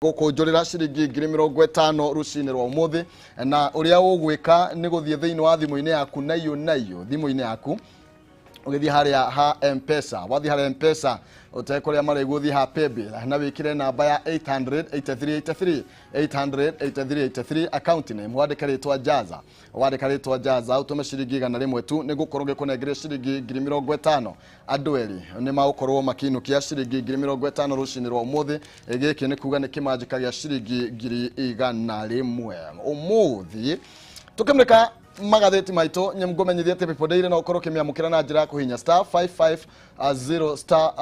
Gũkũnjũrĩra ciringi 50,000 rũcinĩ rwa ũmũthĩ, na ũrĩa ũgwĩka nĩ gũthiĩ thĩinĩ wa thimũ-inĩ yaku naiyũ naiyũ thimũ-inĩ yaku, ũgĩthiĩ harĩa ha Mpesa. Wathiĩ harĩa Mpesa ũtekũrĩa marĩgu, ũthiĩ ha paybill na wĩkĩre namba ya 800 8383, 800 8383, account name wandĩke rĩtwa Jaza. Wandĩka rĩtwa Jaza, ũtũme ciringi 100 tu, nĩ gũkorwo ngĩkũnengere ciringi 50,000. Andũ erĩ nĩ magũkorwo makĩinũkia ciringi 50,000 rũcinĩ rwa ũmũthĩ. Gĩkĩ nĩ kuga nĩ kĩmanjĩka gĩa ciringi 100,000 ũmũthĩ. Tũkĩmũrĩka magathĩti maitũ, ngũmenyithia atĩ People Daily no ũkorwo ũkĩmĩamũkĩra na njĩra ya kũhinya star 550 star,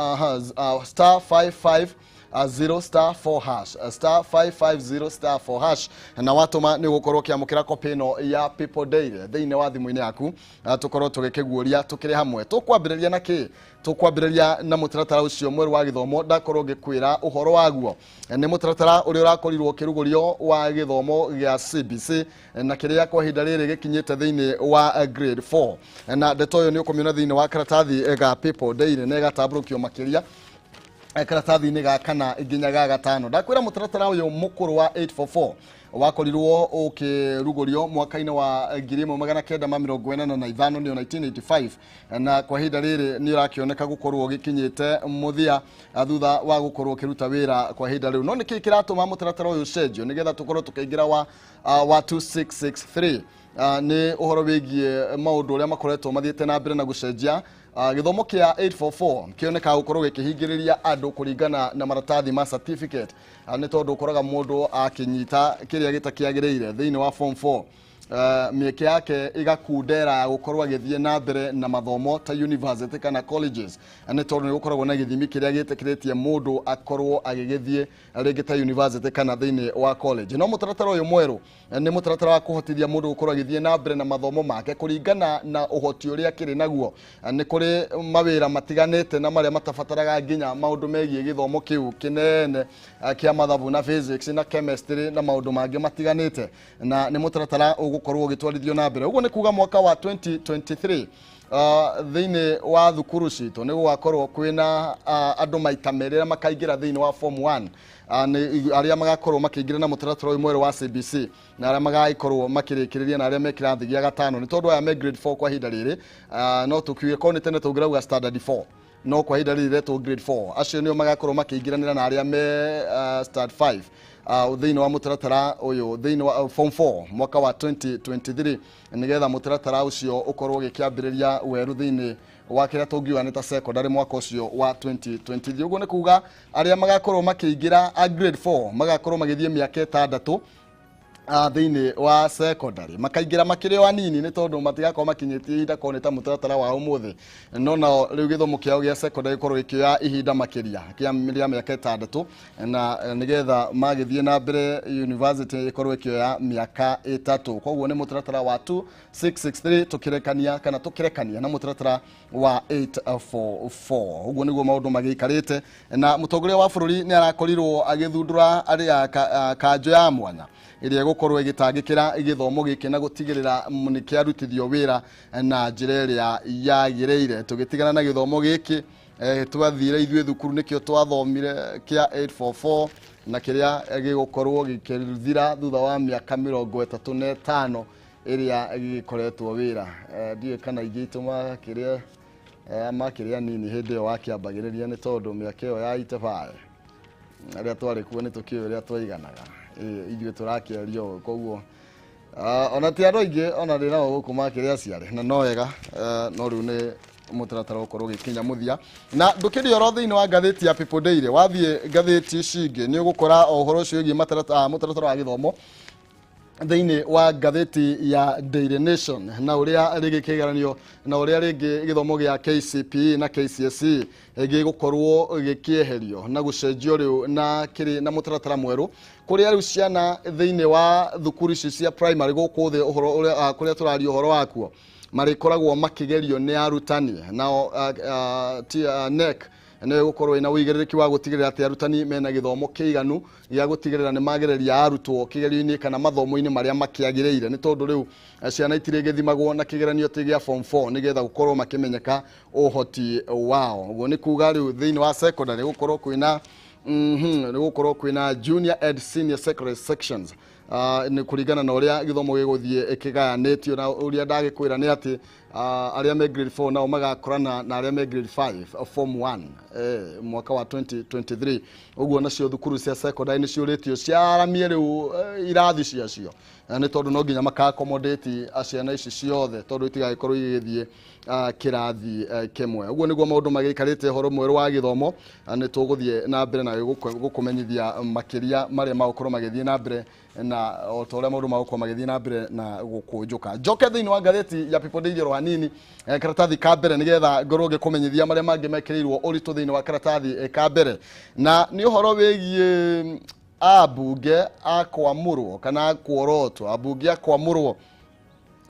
star 550 star 4 hash, star 550 star 4 hash, na watũma nĩ ũgũkorwo ũkĩamũkĩra copy ĩno ya People Daily thĩinĩ wa thimũ-inĩ yaku. Tũkorwo tũgĩkĩguũria tũkĩrĩ hamwe. Tũkwambĩrĩria na kĩ? Tũkwambĩrĩria na mũtaratara ũcio mwerũ wa gĩthomo. Ndakorwo ngĩkwĩra ũhoro waguo, nĩ mũtaratara ũrĩa ũrakorirwo ũkĩrugũrio wa gĩthomo gĩa CBC, na kĩrĩa kwa ihinda rĩrĩ gĩkinyĩte thĩinĩ wa grade 4, na ndeto ĩyo nĩ ũkũmĩona thĩinĩ wa karatathi ga People Daily na ĩgatambũrũkio makĩria karatathi-inĩ ga kana nginya ga gatano. Ndakwĩra mũtaratara ũyũ mũkũrũ wa 844 wakorirwo ũkĩrugũrio mwaka-inĩ wa 1985, nĩyo 1985, na kwa ihinda rĩrĩ nĩ ũrakĩoneka gũkorwo ũgĩkinyĩte mũthia thutha wa gũkorwo ũkĩruta wĩra kwa ihinda rĩu. No nĩkĩ kĩratũma mũtaratara ũyũ ũcenjio nĩgetha tũkorwo tũkĩingĩra wa 2663? Nĩ ũhoro wĩgiĩ maũndũ ũrĩa makoretwo mathiĩte na mbere na gũcenjia. Gĩthomo kĩa 844 kĩonekaga gũkorwo gĩkĩhingĩrĩria andũ kũringana na maratathi ma certificate, nĩ tondũ ũkoraga mũndũ akĩnyita kĩrĩa gĩtakĩagĩrĩire thĩinĩ wa form 4, mĩeke yake ĩgakundera ya gũkorwo agĩthiĩ na mbere na mathomo ta university kana colleges, nĩ tondũ nĩ gũkoragwo na gĩthimi kĩrĩa gĩtĩkĩrĩtie mũndũ akorwo agĩgĩthiĩ rĩngĩ ta university kana thĩinĩ wa college. No mũtaratara ũyũ mwerũ nĩ mũtaratara wa kũhotithia mũndũ gũkorwo agĩthiĩ na mbere na mathomo make kũringana na ũhoti ũrĩa akĩrĩ naguo. Nĩ kũrĩ mawĩra matiganĩte na marĩa matabataraga nginya maũndũ megiĩ gĩthomo kĩu kĩnene kĩa mathabu na physics na chemistry na maũndũ mangĩ matiganĩte, na nĩ mũtaratara ũgũkorwo ũgĩtwarithio na mbere. Ũguo nĩ kuga mwaka wa 2023, thĩinĩ wa thukuru citũ nĩ gũgakorwo kwĩna andũ maita merĩ arĩa makaingĩra thĩinĩ wa form 1, nĩ arĩa magakorwo makĩingĩra na mũtaratara ũyũ mwerũ wa CBC na arĩa magagĩkorwo makĩrĩkĩrĩria na arĩa me kĩrathi gĩa gatano, nĩ tondũ aya me grade 4 kwa ihinda rĩrĩ, no tũkiuge korwo nĩ tene tũngĩrauga standard 4, no kwa ihinda rĩrĩ retwo grade 4. Acio nĩo magakorwo makĩingĩranĩra na arĩa me standard 5 thĩinĩ wa mũtaratara ũyũ, thĩinĩ wa form 4 mwaka wa 2023, nĩgetha mũtaratara ũcio ũkorwo ũgĩkĩambĩrĩria werũ thĩinĩ wa kĩrĩa tũngiuga nĩ ta secondary mwaka ũcio wa 2023. Ũguo nĩ kuga arĩa magakorwo makĩingĩra a grade 4 magakorwo magĩthiĩ mĩaka 6 thĩinĩ wa secondary, makaingĩra makĩrĩ o anini, nĩ tondũ matigakorwo makinyĩtie ihinda korwo nĩ ta mũtaratara wa ũmũthĩ. No nao rĩu gĩthomo kĩao gĩa secondary gĩkorwo gĩkĩoya ihinda makĩria kĩa mĩaka 6, na nĩgetha magĩthiĩ na mbere university ĩkorwo ĩkĩoya mĩaka 3. Koguo nĩ mũtaratara wa 2663 tũkĩrekania kana tũkĩrekania na mũtaratara wa 844. Ũguo nĩguo maũndũ magĩikarĩte. Na mũtongoria wa bũrũri nĩ arakorirwo agĩthundũra arĩa kanjũ ya mwanya ĩrĩa ĩgũkorwo ĩgĩtangĩkĩra gĩthomo gĩkĩ na gũtigĩrĩra nĩ kĩarutithio wĩra na njĩra ĩrĩa yagĩrĩire. Tũgĩtigana na gĩthomo gĩkĩ, twathire ithuĩ thukuru nĩkĩo twathomire kĩa 844, na kĩrĩa gĩgũkorwo gĩkĩthira thutha wa mĩaka 35 ĩrĩa gĩgĩkoretwo wĩra. Ndiũĩ kana ingĩ itũ makĩrĩa makĩrĩa nini hĩndĩ ĩyo wakĩambagĩrĩria, nĩ tondũ mĩaka ĩyo ya itebae arĩa twarĩ kuo nĩ tũkĩũĩ ũrĩa twaiganaga. Ithuĩ tũrakĩaria ũũ, koguo ona ti andũ aingĩ ona ndĩ nao gũkũ makĩrĩ aciarĩ na no wega, no rĩu nĩ mũtaratara ũkorwo ũgĩkinya mũthia. Na ndũkĩrĩ oro thĩinĩ wa ngathĩti ya People Daily, wathiĩ ngathĩti ici ingĩ nĩ ũgũkora o ũhoro ũcio wĩgiĩ mũtaratara wa gĩthomo thĩinĩ wa ngathĩti ya Daily Nation, na ũrĩa rĩngĩ kĩgeranio na ũrĩa rĩngĩ gĩthomo gĩa KCPE na KCSE gĩgũkorwo gĩkĩeherio na gũcenjio rĩu na kĩrĩ na mũtaratara mwerũ, kũrĩa rĩu ciana thĩinĩ wa thukuru ici cia primary gũkũ thĩ, ũhoro ũrĩa kũrĩa tũraria ũhoro wakuo, marĩkoragwo makĩgerio nĩ arutani. Nao KNEC nĩ gũkorwo ĩna ũigĩrĩrĩki wa gũtigĩrĩra atĩ arutani mena gĩthomo kĩiganu gĩa gũtigĩrĩra nĩ magereria arutwo kĩgerio-inĩ kana mathomo-inĩ marĩa makĩagĩrĩire, nĩ tondũ rĩu ciana itirĩgĩthimagwo na kĩgeranio atĩ gĩa form 4 nĩgetha gũkorwo makĩmenyeka ũhoti wao. Ũguo nĩ kuga rĩu thĩinĩ wa secondary gũkorwo kwĩna Nĩ gũkorwo kwĩna junior and senior secondary sections, nĩ kũringana na ũrĩa gĩthomo gĩgũthiĩ kĩgayanĩtio, na ũrĩa ndagĩkwĩra nĩ atĩ arĩa me grade 4 nao magakorana na arĩa me grade 5 form 1 mwaka wa 2023. Ũguo nacio thukuru cia secondary nĩ ciũrĩtio ciaramie rĩu irathi ciacio, nĩ tondũ no nginya maka accommodate ciana ici ciothe, tondũ itigagĩkorwo igĩgĩthiĩ kĩrathi kĩmwe. Ũguo nĩguo maũndũ magĩikarĩte ũhoro mwerũ wa gĩthomo. Nĩ tũgũthiĩ na mbere na gũkũmenyithia makĩria marĩa magũkorwo magĩthiĩ na mbere, na o ta ũrĩa maũndũ magũkorwo magĩthiĩ na mbere na gũkũnjũka. Njoke thĩinĩ wa ngathĩti ya People Daily oro hanini, karatathi ka mbere, nĩgetha ngorwo ngĩkũmenyithia marĩa mangĩ mekĩrĩirwo ũritũ thĩinĩ wa karatathi ka mbere, na nĩ ũhoro wĩgiĩ ambunge a kwamũrwo kana a kuorotwo. Ambunge a kwamũrwo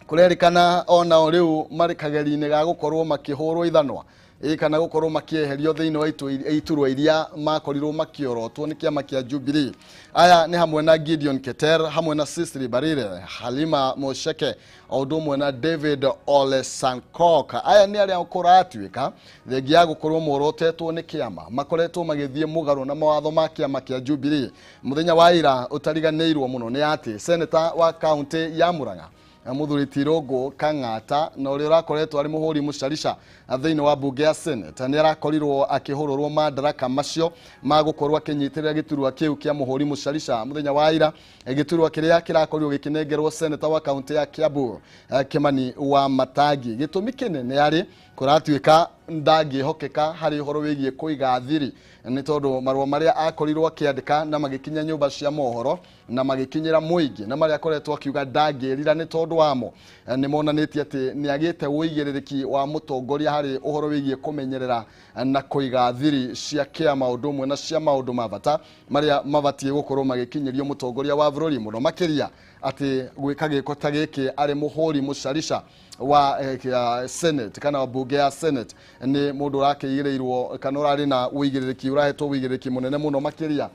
kũrerĩkana onao rĩu marĩ kageri-inĩ ga gũkorwo makĩhũrwo ithanwa ĩ kana gũkorwo makĩeherio thĩinĩ wa iturwa iria makorirwo makĩorotwo nĩ kĩama kĩa Jubilee. Aya nĩ hamwe na Gideon Keter, hamwe na Cicely Barire, Halima Mosheke, o ũndũ ũmwe na David Ole Sankok. Aya nĩ arĩa kũratuĩka thengia ya gũkorwo morotetwo nĩ kĩama makoretwo magĩthiĩ mũgarũ na mawatho ma kĩama kĩa Jubilee. Mũthenya wa ira ũtariganĩirwo mũno nĩ atĩ seneta wa kaunti ya Murang'a, mũthuri ti Irũngũ Kang'ata, na ũrĩa ũrakoretwo arĩ mũhũri mũcarica thĩinĩ wa mbunge ya Senate, nĩ arakorirwo akĩhũrũrwo madaraka macio ma gũkorwo akĩnyitĩrĩra gĩturwa kĩu kĩa mũhũri mũcarica mũthenya wa ira, gĩturwa kĩrĩa kĩrakorirwo gĩkĩnengerwo seneta wa kaunti ya Kiambu, Kimani wa Matangi. Gĩtũmi kĩnene arĩ kũratuĩka ndangĩhokeka harĩ ũhoro wĩgiĩ kũiga thiri, nĩ tondũ marũa marĩa akorirwo akĩandĩka na magĩkinya nyũmba cia mohoro na magĩkinyĩra mũingĩ, na marĩa akoretwo akiuga ndangĩrira nĩ tondũ wamo, nĩ monanĩtie atĩ nĩ agĩte ũigĩrĩrĩki wa mũtongoria harĩ ũhoro wĩgiĩ kũmenyerera na kũiga thiri cia kĩama, ũndũ ũmwe na cia maũndũ ma bata marĩa mabatiĩ gũkorwo magĩkinyĩrio mũtongoria wa bũrũri, mũno makĩria atĩ gwĩka gĩko ta gĩkĩ arĩ mũhũri mũcarica wa Senate kana mbunge ya Senate nĩ mũndũ ũrakĩigĩrĩirwo kana ũrarĩ na ũigĩrĩrĩki, ũrahetwo ũigĩrĩrĩki mũnene mũno makĩria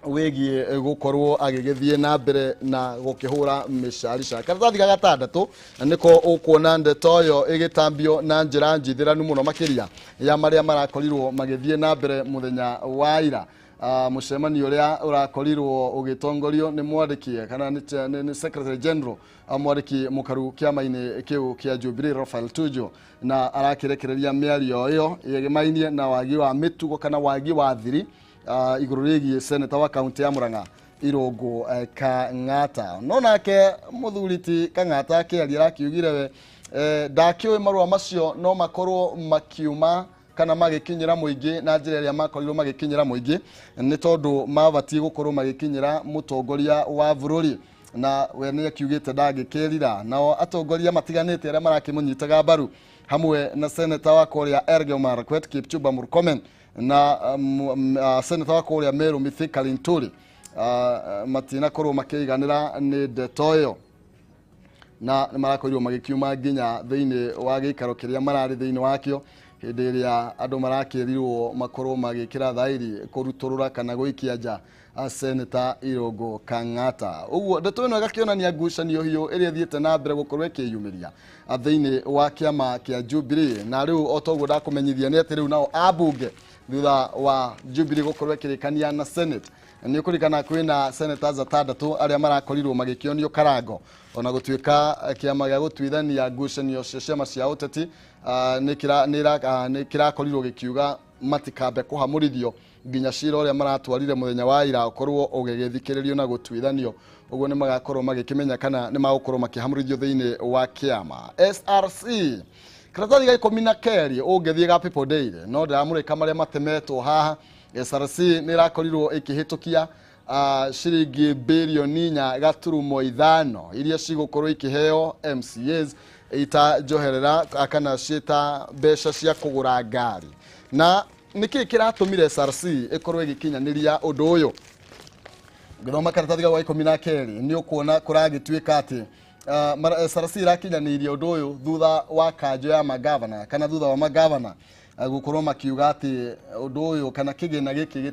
wĩgiĩ gũkorwo agĩgĩthiĩ na mbere na gũkĩhũra mĩcarica. Karatathi ga gatandatũ nĩko ũkuona ndeto ĩyo ĩgĩtambio na njĩra njithĩranu mũno makĩria ya marĩa marakorirwo magĩthiĩ na mbere mũthenya wa ira, mũcemanio ũrĩa ũrakorirwo ũgĩtongorio nĩ mwandĩki kana nĩ secretary general, mwandĩki mũkaru kĩama-inĩ kĩu kĩa Jubilee, Raphael Tuju, na arakĩrekereria mĩario ĩyo ĩgemainie na wagi wa mĩtugo kana wagi wa thiri igũrũ rĩgiĩ seneta wa kaunti ya Murang'a, Irũngũ Kang'ata. No nake mũthuri ti Kang'ata akĩaria arakiugire we ndakĩũĩ marũa macio no makorwo makiuma kana magĩkinyĩra mũingĩ na njĩra ĩrĩa makorirwo magĩkinyĩra mũingĩ, nĩ tondũ mabatiĩ gũkorwo magĩkinyĩra mũtongoria wa bũrũri, na we nĩ akiugĩte ndangĩkĩrira. Nao atongoria matiganĩte arĩa marakĩmũnyitaga mbaru, hamwe na seneta wa kũrĩa Elgeyo Marakwet, Kipchumba Murkomen, na seneta wa kũrĩa Meru, Mithika Linturi, matinakorwo makĩiganĩra nĩ ndeto ĩyo, na nĩ marakorirwo magĩkiuma nginya thĩinĩ wa gĩikaro kĩrĩa mararĩ thĩinĩ wakĩo hĩndĩ ĩrĩa andũ marakĩrirwo makorwo magĩkĩra thairi kũrutũrũra kana gũikia nja seneta Irũngũ Kang'ata. Ũguo ndeto ĩno ĩgakĩonania ngucanio hiũ ĩrĩa ĩthiĩte na mbere gũkorwo ĩkĩyumĩria thĩinĩ wa kĩama kĩa Jubilee. Na rĩu o ta ũguo ndakũmenyithia nĩ atĩ rĩu nao ambunge, thutha wa Jubilee gũkorwo ĩkĩrĩkania na Senate, nĩ ũkũririkana kwĩna senators atandatũ arĩa marakorirwo magĩkĩonio karango, ona gũtuĩka kĩama gĩa gũtuithania ngucanio cia ciama cia ũteti nĩ kĩrakorirwo gĩkiuga matikambe kũhamũrithio nginya cira ũrĩa maratwarire mũthenya wa ira ũkorwo ũgĩgĩthikĩrĩrio na gũtuithanio. Ũguo nĩ magakorwo magĩkĩmenya kana nĩ magũkorwo makĩhamũrithio thĩinĩ wa kĩama SRC. Karatathi ga 12 ũngĩthiĩ ga People Daily, no ndĩramũrĩka marĩa matemetwo haha. SRC nĩ ĩrakorirwo ĩkĩhĩtũkia ciringi 4.5 birioni iria cigũkorwo ikĩheo MCAs ita njoherera kana ciĩta mbeca cia kũgũra ngari. Na nĩkĩ kĩratũmire SRC ĩkorwo ĩgĩkinyanĩria ũndũ ũyũ? Ngĩthoma karatathi ga 12 nĩ ũkuona kũragĩtuĩka atĩ SRC ĩrakinyanĩirie ũndũ ũyũ thutha wa kanjũ ya magavana, kana thutha wa magavana gũkorwo makiuga atĩ ũndũ ũyũ kana kĩgĩna gĩkĩ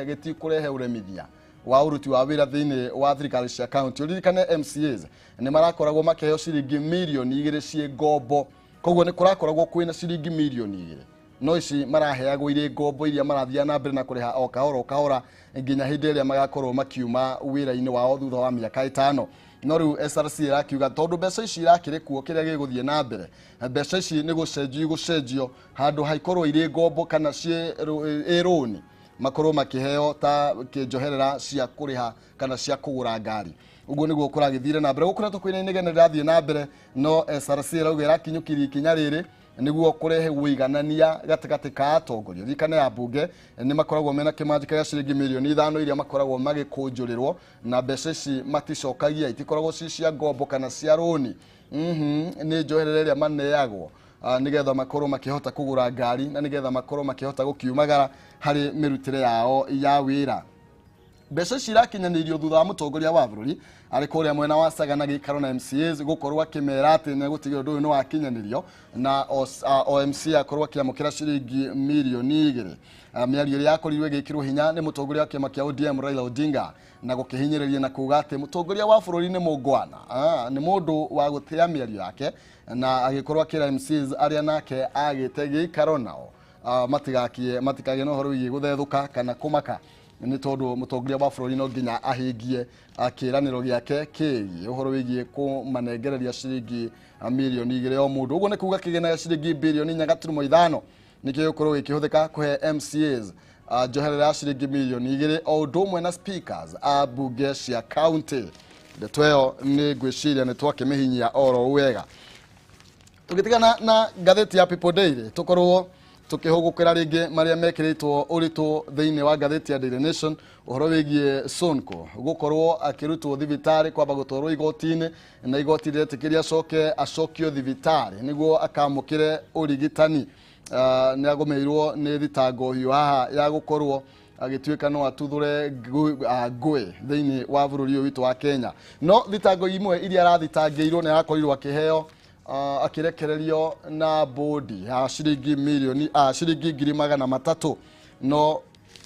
gĩtikũrehe ũremithia wa ũruti wa wĩra thĩinĩ wa thirikari cia kaunti. Ũririkane MCAs nĩ marakoragwo makĩheo ciringi 2 mirioni ciĩ ngombo, koguo nĩ kũrakoragwo kwĩna ciringi 2 mirioni. No ici maraheagwo irĩ ngombo iria marathiĩ na mbere na kũrĩha o kahora o kahora nginya hĩndĩ ĩrĩa magakorwo makiuma wĩra-inĩ wao thutha wa mĩaka 5. No rĩu SRC ĩrakiuga tondũ mbeca ici irakĩrĩ kuo, kĩrĩa gĩgũthiĩ na mbere, mbeca ici nĩ gũcenjio igũcenjio, handũ haikorwo irĩ ngombo kana ciĩ rũni, makorwo makĩheo ta kĩnjoherera cia kũrĩha kana cia kũgũra ngari. Ũguo nĩguo kũragĩthire na mbere. Gũkoretwo kwĩna inegene rĩrathiĩ na mbere, no SRC ĩrauga ĩrakinyũkirie ikinya rĩrĩ nĩguo kũrehe ũiganania gatagatĩ ka atongoria. Ririkana ya mbunge nĩ makoragwo mena kĩmanjĩka gĩa ciringi mirioni 5 iria makoragwo magĩkũnjũrĩrwo, na mbeca ici maticokagia, itikoragwo ci cia ngombo kana cia rũni. Nĩ njoherera ĩrĩa maneagwo nĩgetha makorwo makĩhota kũgũra ngari na nĩgetha makorwo makĩhota gũkiumagara harĩ mĩrutĩre yao ya wĩra. Mbeca ici irakinyanĩirio thutha wa mũtongoria wa bũrũri arĩ kũrĩa mwena wa Sagana gĩikaro na MCAs gũkorwo akĩmera atĩ nĩ gũtigĩrĩra ũndũ ũyũ nĩ wakinyanĩrio, na o MCA akorwo akĩamũkĩra ciringi mirioni 2. Mĩario ĩrĩa yakorirwo ĩgĩkĩrwo hinya nĩ mũtongoria wa kĩama kĩa ODM Raila Odinga, na gũkĩhinyĩrĩria na kuga atĩ mũtongoria wa bũrũri nĩ mũngwana, nĩ mũndũ wa gũtĩa mĩario yake, na agĩkorwo akĩra MCAs arĩa nake agĩte gĩikaro nao matikagĩe na ũhoro wĩgiĩ gũthethũka kana kũmaka, nĩ tondũ mũtongoria wa bũrũri no nginya ahingie kĩĩranĩro gĩake kĩgiĩ ũhoro wĩgiĩ kũmanengereria ciringi mirioni 2 o mũndũ. Ũguo nĩ kuga kĩgĩna gĩa ciringi birioni 4.5 nĩkĩo gĩgũkorwo gĩkĩhũthĩka kũhe MCAs njoherera ya ciringi mirioni 2, o ũndũ ũmwe na speakers a mbunge cia county. Ndeto ĩyo nĩ ngwĩciria nĩ twakĩmĩhinyia oro wega. Tũgĩtigana na ngathĩti ya People Daily, tũkorwo tukihugukira ringi maria mekiritwo uritu thiini wa ngathĩti ya Daily Nation, ũhoro wĩgiĩ Sonko gukorwo akĩrutwo thibitarĩ kwamba gũtwarwo igoti-inĩ, na igoti rĩretĩkĩria acoke acokio thibitarĩ nĩguo akamũkĩre ũrigitani. Nĩ agũmĩirwo nĩ thitango hiũ haha ya gũkorwo agĩtuĩka no atuthũre ngũĩ thĩinĩ wa bũrũri ũyũ witũ wa Kenya. No thitango imwe iria arathitangĩirwo nĩ arakorirwo akĩheo akirekererio na bodi ya ciringi milioni ciringi 300,000, no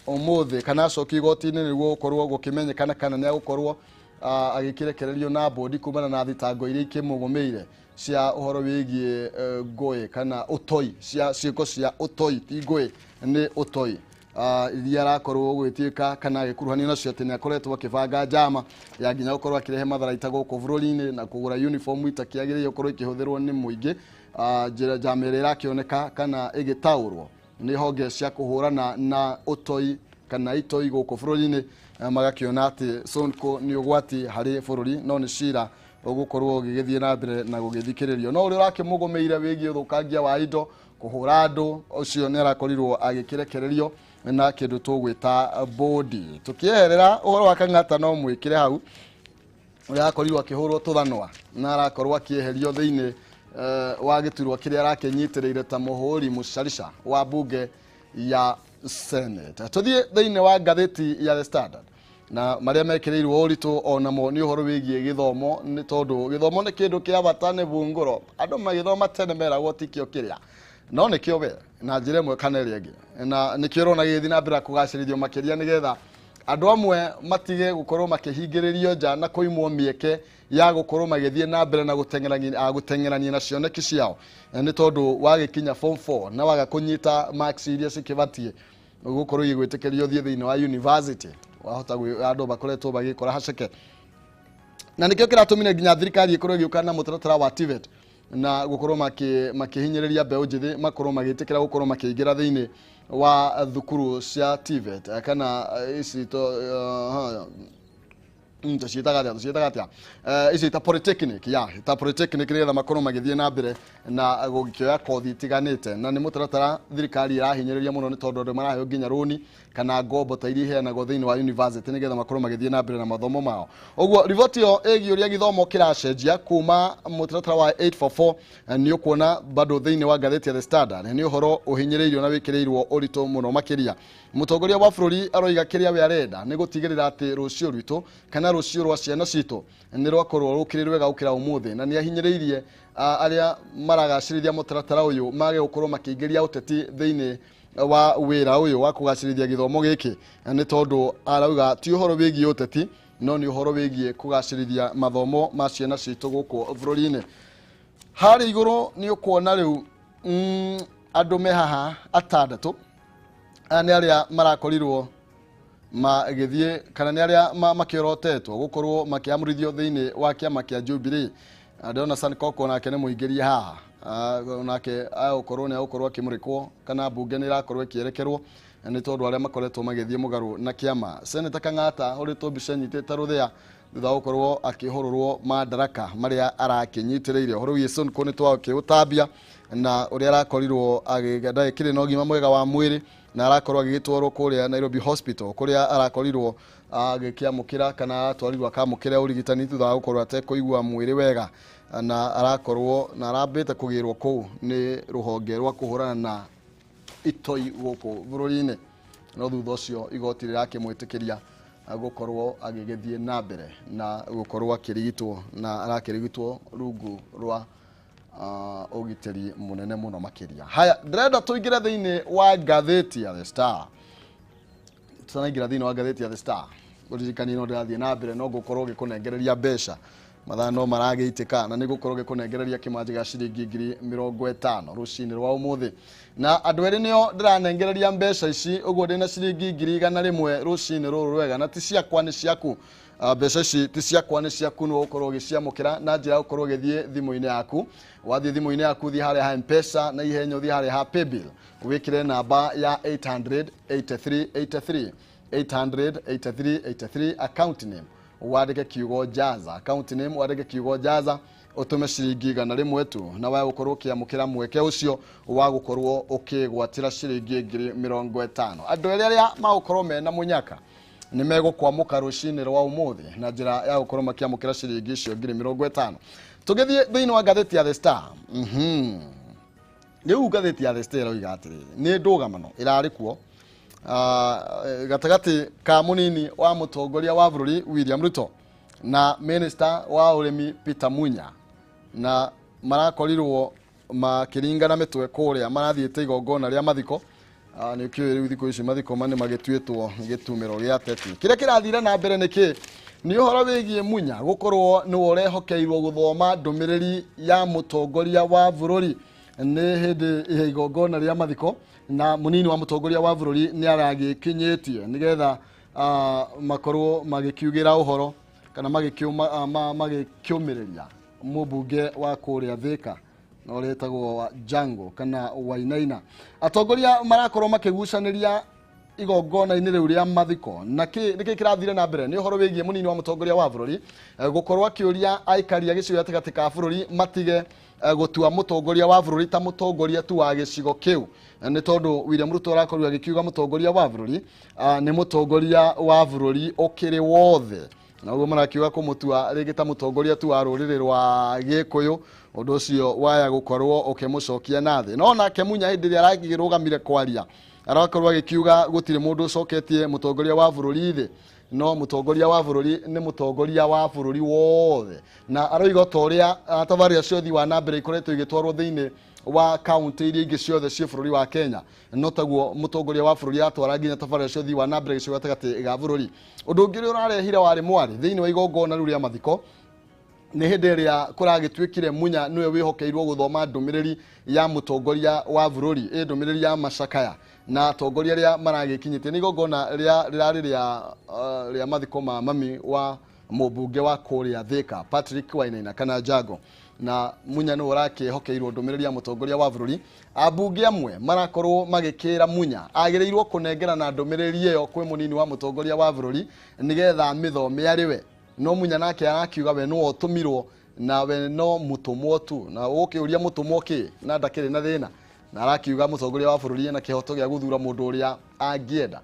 umuthi kana acoki igoti-inĩ nĩguo gũkorwo gũkĩmenyekana kana nĩ agũkorwo agĩkĩrekererio na bodi kumana na thitango iria ikĩmũgũmĩire cia ũhoro wĩgiĩ ngũĩ kana ũtoi, cia ciĩko cia ũtoi, ti ngũĩ nĩ ũtoi, iria arakorwo gwĩtuĩka kana agĩkuruhanio nacio atĩ nĩ akoretwo akĩbanga njama ya nginya gũkorwo akĩrehe matharaita gũkũ bũrũri-inĩ na kũgũra uniform itakĩagĩrĩire gũkorwo ikĩhũthĩrwo nĩ mũingĩ. Njĩra njama ĩrĩa ĩrakĩoneka kana ĩgĩtaũrwo nĩ honge cia kũhũrana na ũtoi kana itoi gũkũ bũrũri-inĩ, magakĩona atĩ Sonko nĩ ũgwati harĩ bũrũri, no nĩ cira ũgũkorwo ũgĩgĩthiĩ na mbere na gũgĩthikĩrĩrio. No ũrĩa ũrakĩmũgũmĩire wĩgiĩ ũthũkangia wa indo, kũhũra andũ, ũcio nĩ arakorirwo agĩkĩrekererio na kĩndũ tũgwĩta bodi. Tũkĩeherera ũhoro wa Kang'ata no mwĩkĩre hau, ũrĩa arakorirwo akĩhũrwo tũthanwa na arakorwo akĩeherio thĩinĩ wa gĩturwa kĩrĩa arakĩnyitĩrĩire ta mũhũri mũcarica wa mbunge ya Senate. Tũthiĩ thĩinĩ wa ngathĩti ya The Standard na marĩa mekĩrĩirwo ũritũ onamo nĩ ũhoro wĩgiĩ gĩthomo, nĩ tondũ gĩthomo nĩ kĩndũ kĩa bata, nĩ bungũro. Andũ magĩthoma tene meragwo tikĩo kĩrĩa, no nĩkĩo we na njĩra ĩmwe kana ĩrĩa ĩngĩ, na nĩkĩo ũrona gĩgĩthiĩ na mbere kũgacĩrithio makĩria, nĩgetha andũ amwe matige gũkorwo makĩhingĩrĩrio nja na kũimwo mĩeke ya gũkorwo magĩthiĩ na mbere na gũteng'erania na cioneki ciao, nĩ tondũ wagĩkinya form 4 na waga kũnyita marks iria cikĩbatiĩ gũkorwo igĩgwĩtĩkĩrio ũthiĩ thĩinĩ wa university, wahota andũ makoretwo magĩkora haceke. Na nĩkĩo kĩratũmire nginya thirikari ĩkorwo ĩgĩũka na mũtaratara wa TVET na gũkorwo makĩhinyĩrĩria mbeũ njĩthĩ makorwo magĩtĩkĩra gũkorwo makĩingĩra thĩinĩ wa thukuru cia TVET kana ici tũciĩtaga atĩa, ici ta polytechnic, ya ta polytechnic, nĩgetha makorwo magĩthiĩ na mbere na gũkĩoya kothi itiganĩte. Na nĩ mũtaratara thirikari ĩrahinyĩrĩria mũno, nĩ tondũ andũ maraheo nginya rũni kana ngombo ta iria iheanagwo thĩinĩ wa university nĩgetha makorwo magĩthiĩ na mbere na mathomo mao. Ũguo riboti ĩyo ĩgiĩ ũrĩa gĩthomo kĩracenjia kuma mũtaratara wa 844 nĩ ũkuona bado thĩinĩ wa ngathĩti ya The Standard, nĩ ũhoro ũhinyĩrĩirio na wĩkĩrĩirwo ũritũ mũno makĩria. Mũtongoria wa bũrũri aroiga kĩrĩa we arenda nĩ gũtigĩrĩra atĩ rũciũ rwitũ kana rũciũ rwa ciana citũ nĩ rwakorwo rũkĩrĩ rwega gũkĩra ũmũthĩ, na nĩ ahinyĩrĩirie arĩa maragacĩrithia mũtaratara ũyũ mage gũkorwo makĩingĩria ũteti thĩinĩ wa wĩra ũyũ wa kũgacĩrithia gĩthomo gĩkĩ, nĩ tondũ arauga ti ũhoro wĩgiĩ ũteti no nĩ ũhoro wĩgiĩ kũgacĩrithia mathomo ma ciana citũ gũkũ bũrũri-inĩ. Harĩa igũrũ nĩ ũkuona rĩu Andũ me haha atandatũ aya nĩ arĩa marakorirwo magĩthiĩ kana nĩ arĩa makĩorotetwo gũkorwo makĩamũrithio thĩinĩ wa kĩama kĩa Jubilee. Ndĩrona Sankoko nake nĩ mũingĩrie haha, nake agũkorwo nĩ agũkorwo akĩmũrĩkwo kana mbunge nĩ ĩrakorwo ĩkĩerekerwo nĩ tondũ arĩa makoretwo magĩthiĩ mũgarũ na kĩama. Senator Kang'ata ũrĩtwo mbica nyitĩte rũthĩa thutha wa gũkorwo akĩhũrũrwo madaraka marĩa arakĩnyitĩrĩire. Ũhoro wĩgiĩ Sonko nĩ twakĩũtambia na ũrĩa arakorirwo ndagĩkĩrĩ na ũgima mwega wa mwĩrĩ na arakorwo agĩgĩtwarwo kũrĩa Nairobi Hospital kũrĩa arakorirwo agĩkĩamũkĩra kana aratwarirwo akamũkĩre ũrigitani thutha wa gũkorwo atekũigua mwĩrĩ wega, na arakorwo na arambĩte kũgĩrwo kũu nĩ rũhonge rwa kũhũrana na itoi gũkũ bũrũri-inĩ, no thutha ũcio igoti rĩrakĩmwĩtĩkĩria gũkorwo agĩgĩthiĩ na mbere na gũkorwo akĩrigitwo, na arakĩrigitwo rungu rwa ũgitĩri mũnene mũno makĩria. Haya, ndĩrenda tũingĩre thĩinĩ wa ngathĩti ya The Star. Tutanaingĩra thĩinĩ wa ngathĩti ya The Star, ũririkanie no ndĩrathiĩ na mbere no ngũkorwo ngĩkũnengereria mbeca mathaa no maragĩitĩka, na nĩ ngũkorwo ngĩkũnengereria kĩmanjĩ gĩa ciringi 50,000 rũcinĩ rwa ũmũthĩ, na andũ erĩ nĩo ndĩranengereria mbeca ici, ũguo ndĩna ciringi 100,000 rũcinĩ rũrũ rwega, na ti ciakwa nĩ ciaku. Mbeca ici ti ciakwa nĩ ciaku, nĩ ũgũkorwo ũgĩciamũkĩra na njĩra ya gũkorwo ũgĩthiĩ thimũ-inĩ yaku. Wathiĩ thimũ-inĩ yaku, thiĩ harĩa ha M-Pesa na ihenya ũthiĩ harĩa ha Paybill, wĩkĩre namba ya 883 83 883 83, account name wandĩke kiugo Jaza, account name wandĩke kiugo Jaza, ũtũme ciringi 100 tu, na wae gũkorwo ũkĩamũkĩra mweke ũcio wa gũkorwo ũkĩgwatĩra ciringi 50,000. Andũ erĩ arĩa magũkorwo mena mũnyaka nĩ megũkwamũka rũcinĩ rwa ũmũthĩ na njĩra ya gũkorwo makĩamũkĩra ciringi icio 50,000. Tũgĩthiĩ thĩinĩ wa ngathĩti ya The Star. Rĩu ngathĩti ya The Star ĩroiga atĩrĩrĩ, nĩ ndũgamano ĩrarĩ kuo gatagatĩ ka mũnini wa mũtongoria wa bũrũri William Ruto na minister wa ũrĩmi Peter Munya, na marakorirwo makĩringana mĩtwe kũrĩa marathiĩte igongona rĩa mathiko. Nĩ ũkĩũĩ rĩu thikũ ici mathiko ma nĩ magĩtuĩtwo gĩtumĩro gĩa ateti. Kĩrĩa kĩrathire na mbere nĩ kĩ? Nĩ ũhoro wĩgiĩ Munya gũkorwo nĩwe ũrehokeirwo gũthoma ndũmĩrĩri ya mũtongoria wa bũrũri nĩ hĩndĩ ya igongona rĩa mathiko, na mũnini wa mũtongoria wa bũrũri nĩ aragĩkinyĩtie nĩgetha makorwo magĩkiugĩra ũhoro kana magĩkĩũmĩrĩria mũmbunge wa kũrĩa Thika na ũretagwo Jango kana Wainaina. Atongoria marakorwo makĩgucanĩria igongona-inĩ rĩu rĩa mathiko, na nĩkĩ kĩrathire na mbere nĩ ũhoro wĩgiĩ mũnini wa mũtongoria wa bũrũri gũkorwo akĩũria aikari a gĩcigo gatagatĩ ka bũrũri matige gũtua mũtongoria wa bũrũri ta mũtongoria tu wa gĩcigo kĩu, nĩ tondũ William Ruto arakorirwo agĩkiuga mũtongoria wa bũrũri nĩ mũtongoria wa bũrũri ũkĩrĩ wothe, na ũguo marakiuga kũmũtua rĩngĩ ta mũtongoria tu wa rũrĩrĩ rwa Gĩkũyũ, ũndũ ũcio waya gũkorwo ũkĩmũcokia na thĩ. No nake Munya hĩndĩ ĩrĩa aragĩrũgamire kwaria arakorwo agĩkiuga gũtirĩ mũndũ ũcoketie mũtongoria wa bũrũri thĩ, no mũtongoria wa bũrũri nĩ mũtongoria wa bũrũri wothe, na aroiga ta ũrĩa tabarĩra cia ũthii wa na mbere ikoretwo igĩtwarwo thĩinĩ wa kaunti iria ingĩ ciothe ciĩ bũrũri wa Kenya, no taguo mũtongoria wa bũrũri atwara nginya tabarĩra cia ũthii wa na mbere gĩcigo gatagatĩ ga bũrũri. Ũndũ ũngĩ ũrĩa ũrarehire warĩ mwarĩ thĩinĩ wa igongona rĩu rĩa mathiko nĩ hĩndĩ ĩrĩa kũragĩtuĩkire Munya nĩwe wĩhokeirwo gũthoma ndũmĩrĩri ya mũtongoria wa bũrũri, ĩ ndũmĩrĩri ya macakaya, na atongoria arĩa maragĩkinyĩtie nĩ igongona rĩrarĩ rĩa mathiko ma mami wa mũmbunge wa kũrĩa Thika Patrick Wainaina kana Jango, na Munya nĩwe ũrakĩhokeirwo ndũmĩrĩri ya mũtongoria wa bũrũri. Ambunge amwe marakorwo magĩkĩra Munya agĩrĩirwo kũnengerana ndũmĩrĩri ĩyo kwĩ mũnini wa mũtongoria wa bũrũri nĩgetha amĩthome arĩ we, no Munya nake arakiuga we nĩwe ũtũmirwo na we no mũtũmwo tu, na ũkĩũria mũtũmwo kĩ na ndakĩrĩ na thĩna, na arakiuga mũtongoria wa bũrũri ena kĩhoto gĩa gũthura mũndũ ũrĩa angĩenda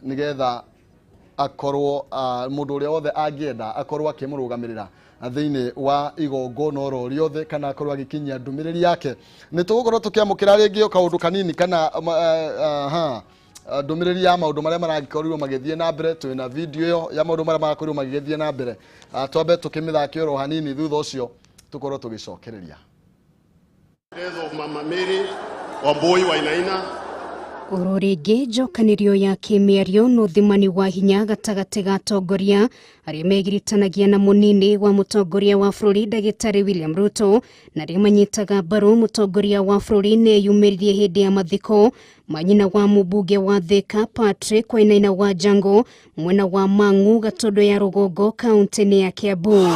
nĩgetha akorwo mũndũ ũrĩa wothe angĩenda akorwo akĩmũrũgamĩrĩra thĩinĩ wa igongona oro rĩothe kana akorwo agĩkinyia ndũmĩrĩri yake. Nĩ tũgũkorwo tũkĩamũkĩra rĩngĩ o kaũndũ kanini kana ndũmĩrĩri ya maũndũ marĩa maragĩkorirwo magĩthiĩ na mbere. Twĩna video ĩyo ya maũndũ marĩa marakorirwo magĩthiĩ na mbere, twambe tũkĩmĩthake oro hanini, thutha ũcio tũkorwo tũgĩcokereria. Death of Mama Mary Wambui Wainaina, Oro rĩngĩ njokanĩrio ya kĩmĩario na ũthimani wa hinya gatagatĩ ga atongoria arĩa megiritanagia na mũnini wa mũtongoria wa bũrũri ndagĩtarĩ William Ruto na arĩa manyitaga mbaru mũtongoria wa bũrũri nĩyumĩririe hĩndĩ ya mathiko ma nyina wa mũmbunge wa Thika Patrick Wainaina wa Jango mwena wa Mang'u Gatondo ya Rũgongo kaunti-inĩ ya Kiambu.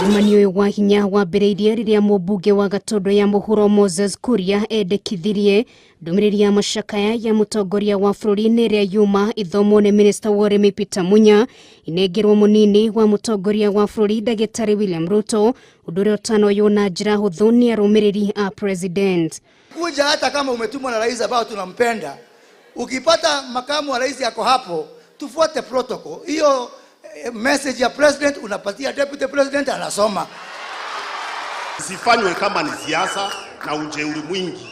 Mũcemanio ũyũ wa hinya wambĩrĩirie rĩrĩa mũmbunge wa Gatondo ya Mũhuro Moses Kuria endekithirie ndũmĩrĩri ya macakaya ya mũtongoria wa bũrũri ĩrĩa yuma ithomwo nĩ minista wa ũrĩmi Peter Munya inengerwo mũnini wa mũtongoria wa bũrũri ndagĩtarĩ William Ruto ũndũ ũrĩa ũtanoywo na njĩra hũthũ nĩ arũmĩrĩri a president. Kuja hata kama umetumwa na rais ambao tunampenda, ukipata makamu wa rais yako hapo, tufuate protocol hiyo. Message ya president unapatia deputy president anasoma. Isifanywe kama ni siasa na ujeuri mwingi.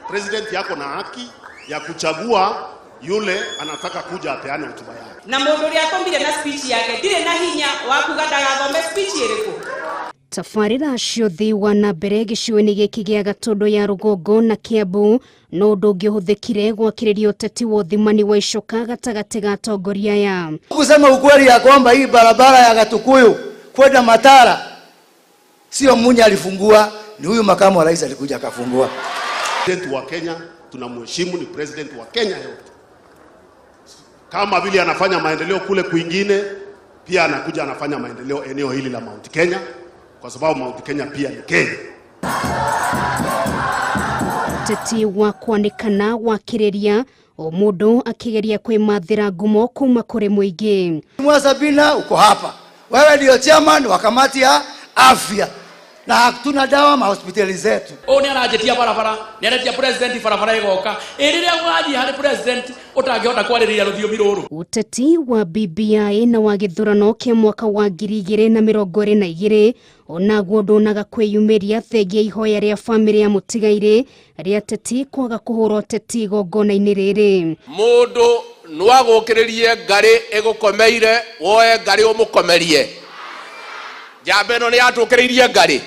President yako na haki ya kuchagua yule anataka kuja apeane hotuba yake. Na mundu uria akombire na speech yake ndire na hinya wa kuga ndagathome speech iriku. Tabarĩra ciothe wa na mbere gĩcigo-inĩ gĩkĩ gĩa Gatondo ya Rũgongo na Kiambu no ũndũ ũngĩhũthĩkire gwakĩrĩria ũteti wa ũthimani wa icoka gatagatĩ ga atongoria aya. Kusema ukweli ya kwamba hii barabara ya Gatukuyu kwenda Matara sio Munya alifungua, ni huyu makamu wa rais alikuja akafungua. President wa Kenya tunamheshimu, ni president wa Kenya yote. Kama vile anafanya maendeleo kule kwingine, pia anakuja anafanya maendeleo eneo hili la Mount Kenya, kwa sababu Mount Kenya pia ni Kenya. Ũteti wa kwanĩkana wakĩrĩria o mũndũ akĩgeria kwĩmathĩra ngumo kuma kũrĩ mũingĩ. Mwa Sabina uko hapa, wewe ndio chairman wa kamati ya afya na hatuna dawa mahospitali zetu. Ũyũ nĩ aranjĩtia barabara, nĩ aretia president barabara ĩgoka. Ĩ rĩrĩa ũgathiĩ harĩ president ũtangĩhota kwarĩrĩria rũthiomi rũrũ. Ũteti wa BBI na wa gĩthurano kĩa mwaka wa 2022 onaguo ndunaga kwĩyumĩria thengia ihoya rĩa bamĩrĩ ya mũtigairĩ rĩa ateti kwaga kũhũra ũteti igongona-inĩ rĩrĩ. Mũndũ no agũkĩrĩrie ngarĩ ĩgũkomeire, woe ngarĩ ũmũkomerie. Njamba ĩno nĩ yatũkĩrĩirie ngarĩ,